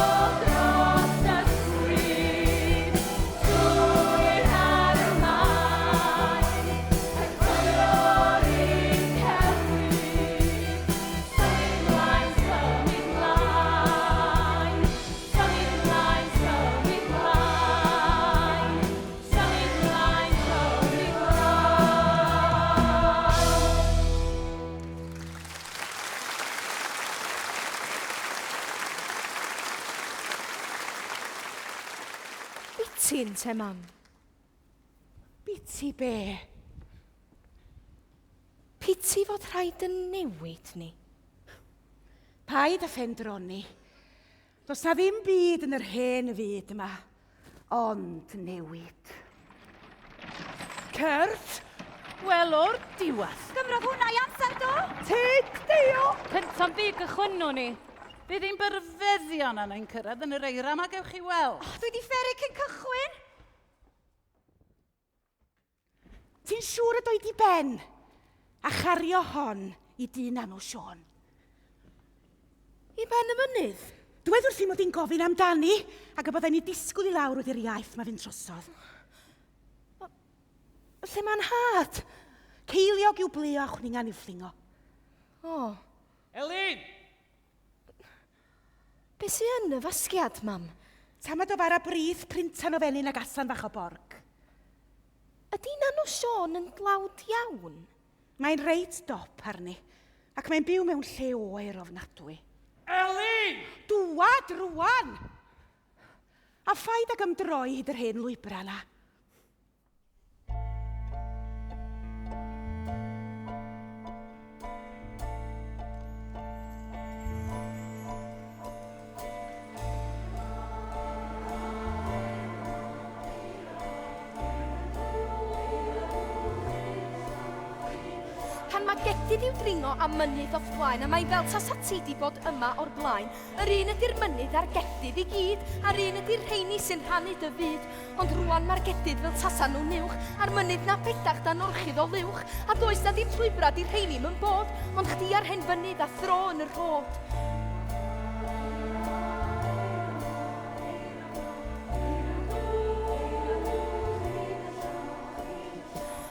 dros ysgwydd, trwy'n ar y maen. Rhaid coelio'r un celwydd, symud mlaen, symud mlaen. Symud mlaen, symud mlaen. Symud mlaen, symud mlaen. Biti ynte, mam? Biti be? Piti fod rhaid yn newid ni. Paid â phendroni. Does na ddim byd yn yr hen fyd yma, ond newid. Cert! Wel, o'r diwedd. Gymrodd hwnna i amser, do? Tyd, Dio! Cynta'n byd gychwynnwn ni. Bydd hi'n byrfeddion yna i'n cyrraedd yn yr eira yma, gewch chi weld. Oh, dwi di fferu cyn cychwyn. Ti'n siŵr y doi di ben a chario hon i dyn anw Siôn? I ben y mynydd? Dwed wrthi mod i'n gofyn amdani ac y byddai'n ni disgwyl i lawr wedi'r iaith mae fynd trosodd. Lle mae'n nhad? Ceiliog i'w bleo a chwningan i'w fflingo. O. Elin! Be sy yn y fasgiad, mam? Tamad o fara brith, printan o fenyn ac asan fach o borc. Ydy Nanw Siôn yn dlawd iawn? Mae'n reit dop arni, ac mae'n byw mewn lle oer ofnadwy. Elin! Dŵad rŵan! A phaid ag ymdroi hyd yr hen lwybrau 'na. Pan mae gedydd i'w dringo a mynydd o'th flaen, a mae fel tasa ti di bod yma o'r blaen, yr un ydy'r mynydd a'r gedydd i gyd, a'r un ydy'r rheini sy'n rhannu dy fyd. Ond rŵan mae'r gedydd fel tasa nhw'n uwch, a'r mynydd 'na bellach dan orchudd o luwch, a does 'na ddim llwybrau 'di'r rheini 'm yn bod, mond chdi a'r hen fynydd a thro yn y rhod.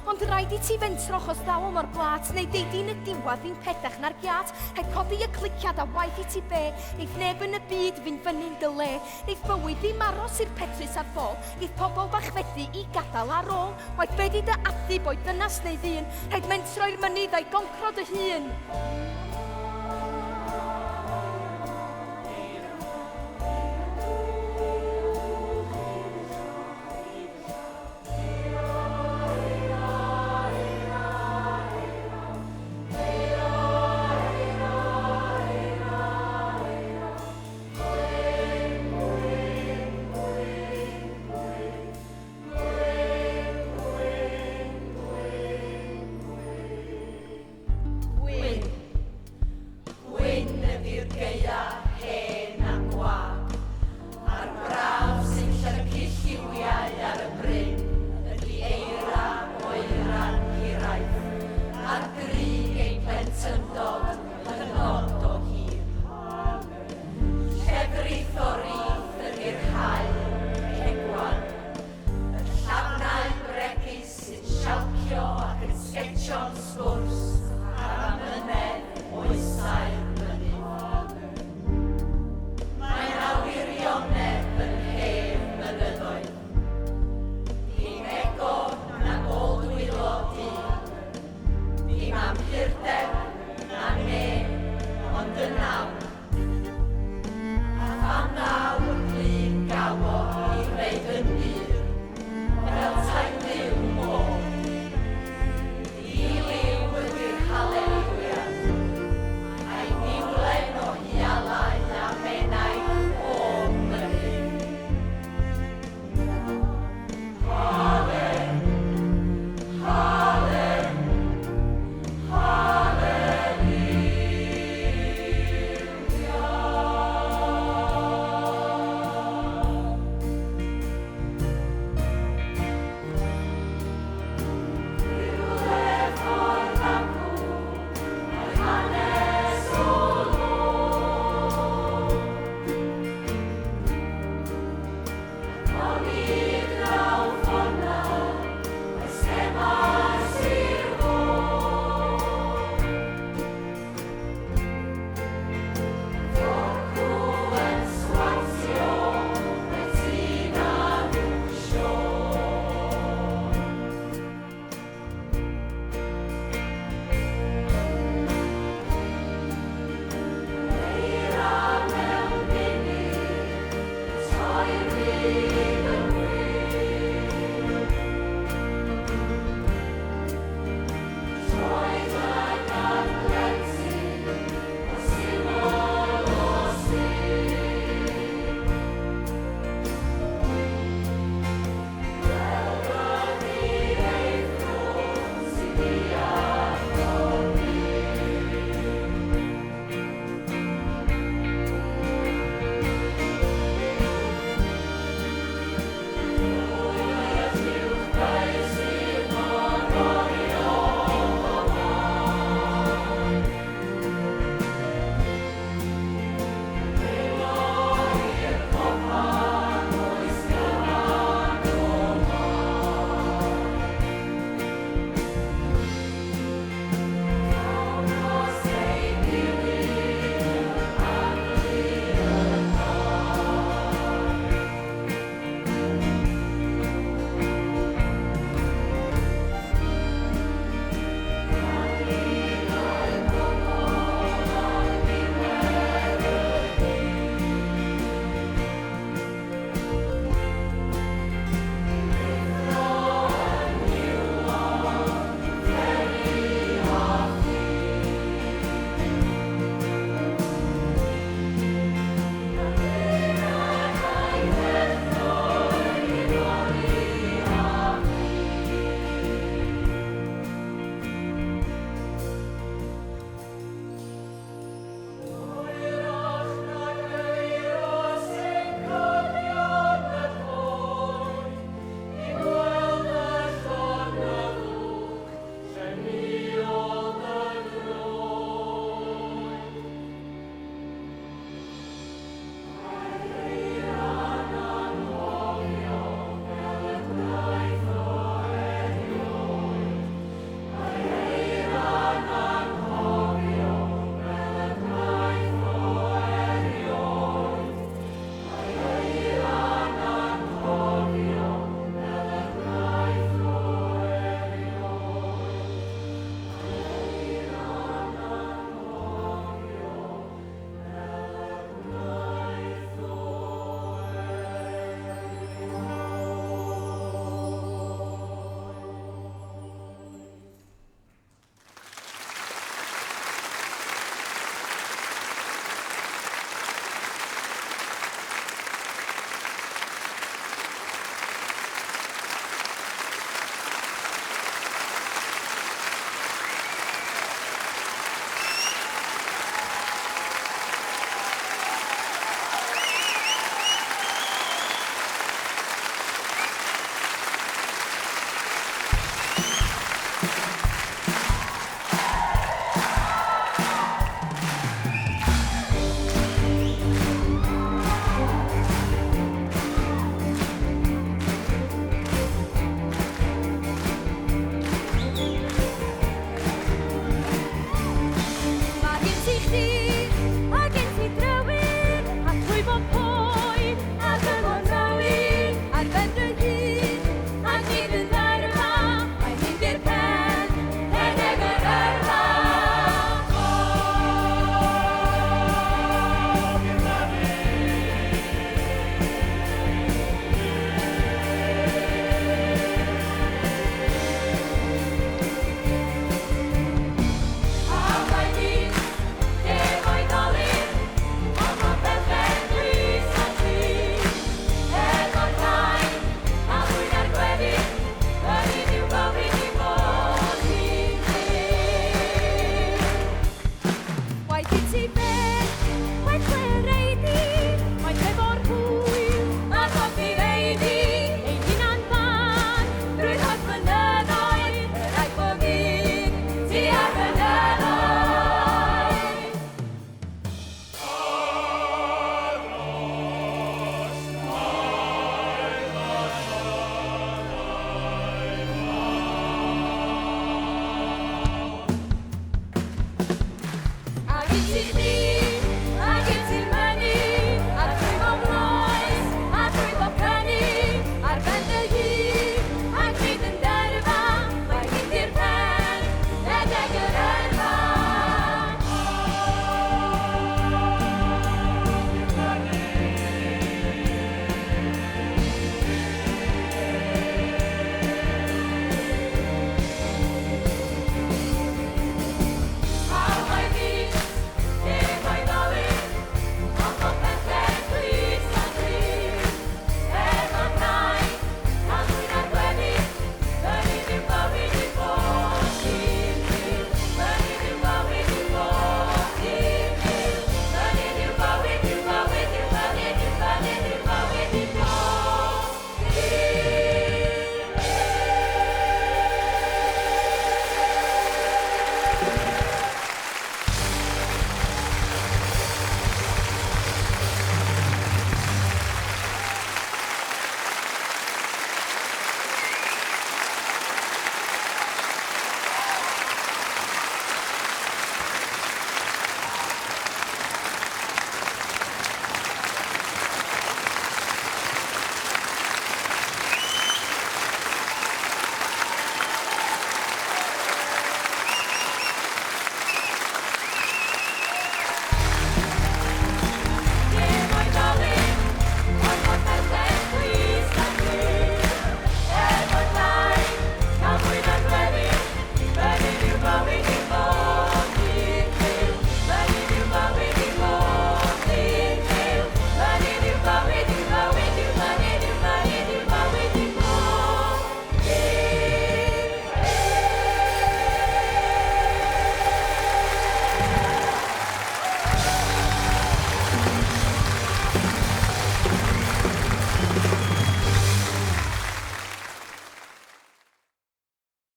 Ond rhaid i ti fentro achos ddaw o mor blat, neu deud di'n y diwadd ddim pellach na'r giât, rhaid codi y cliciad a waeth i ti be, neith neb yn y byd fynd fyny'n dy le. Neith bywyd ddim aros i'r petrus ar ffôl, Neith pobl bach fethu i gadael ar ôl. Waeth be di dy allu, boed ddynas neu ddyn, rhaid mentro i'r mynydd a'i goncro dy hun.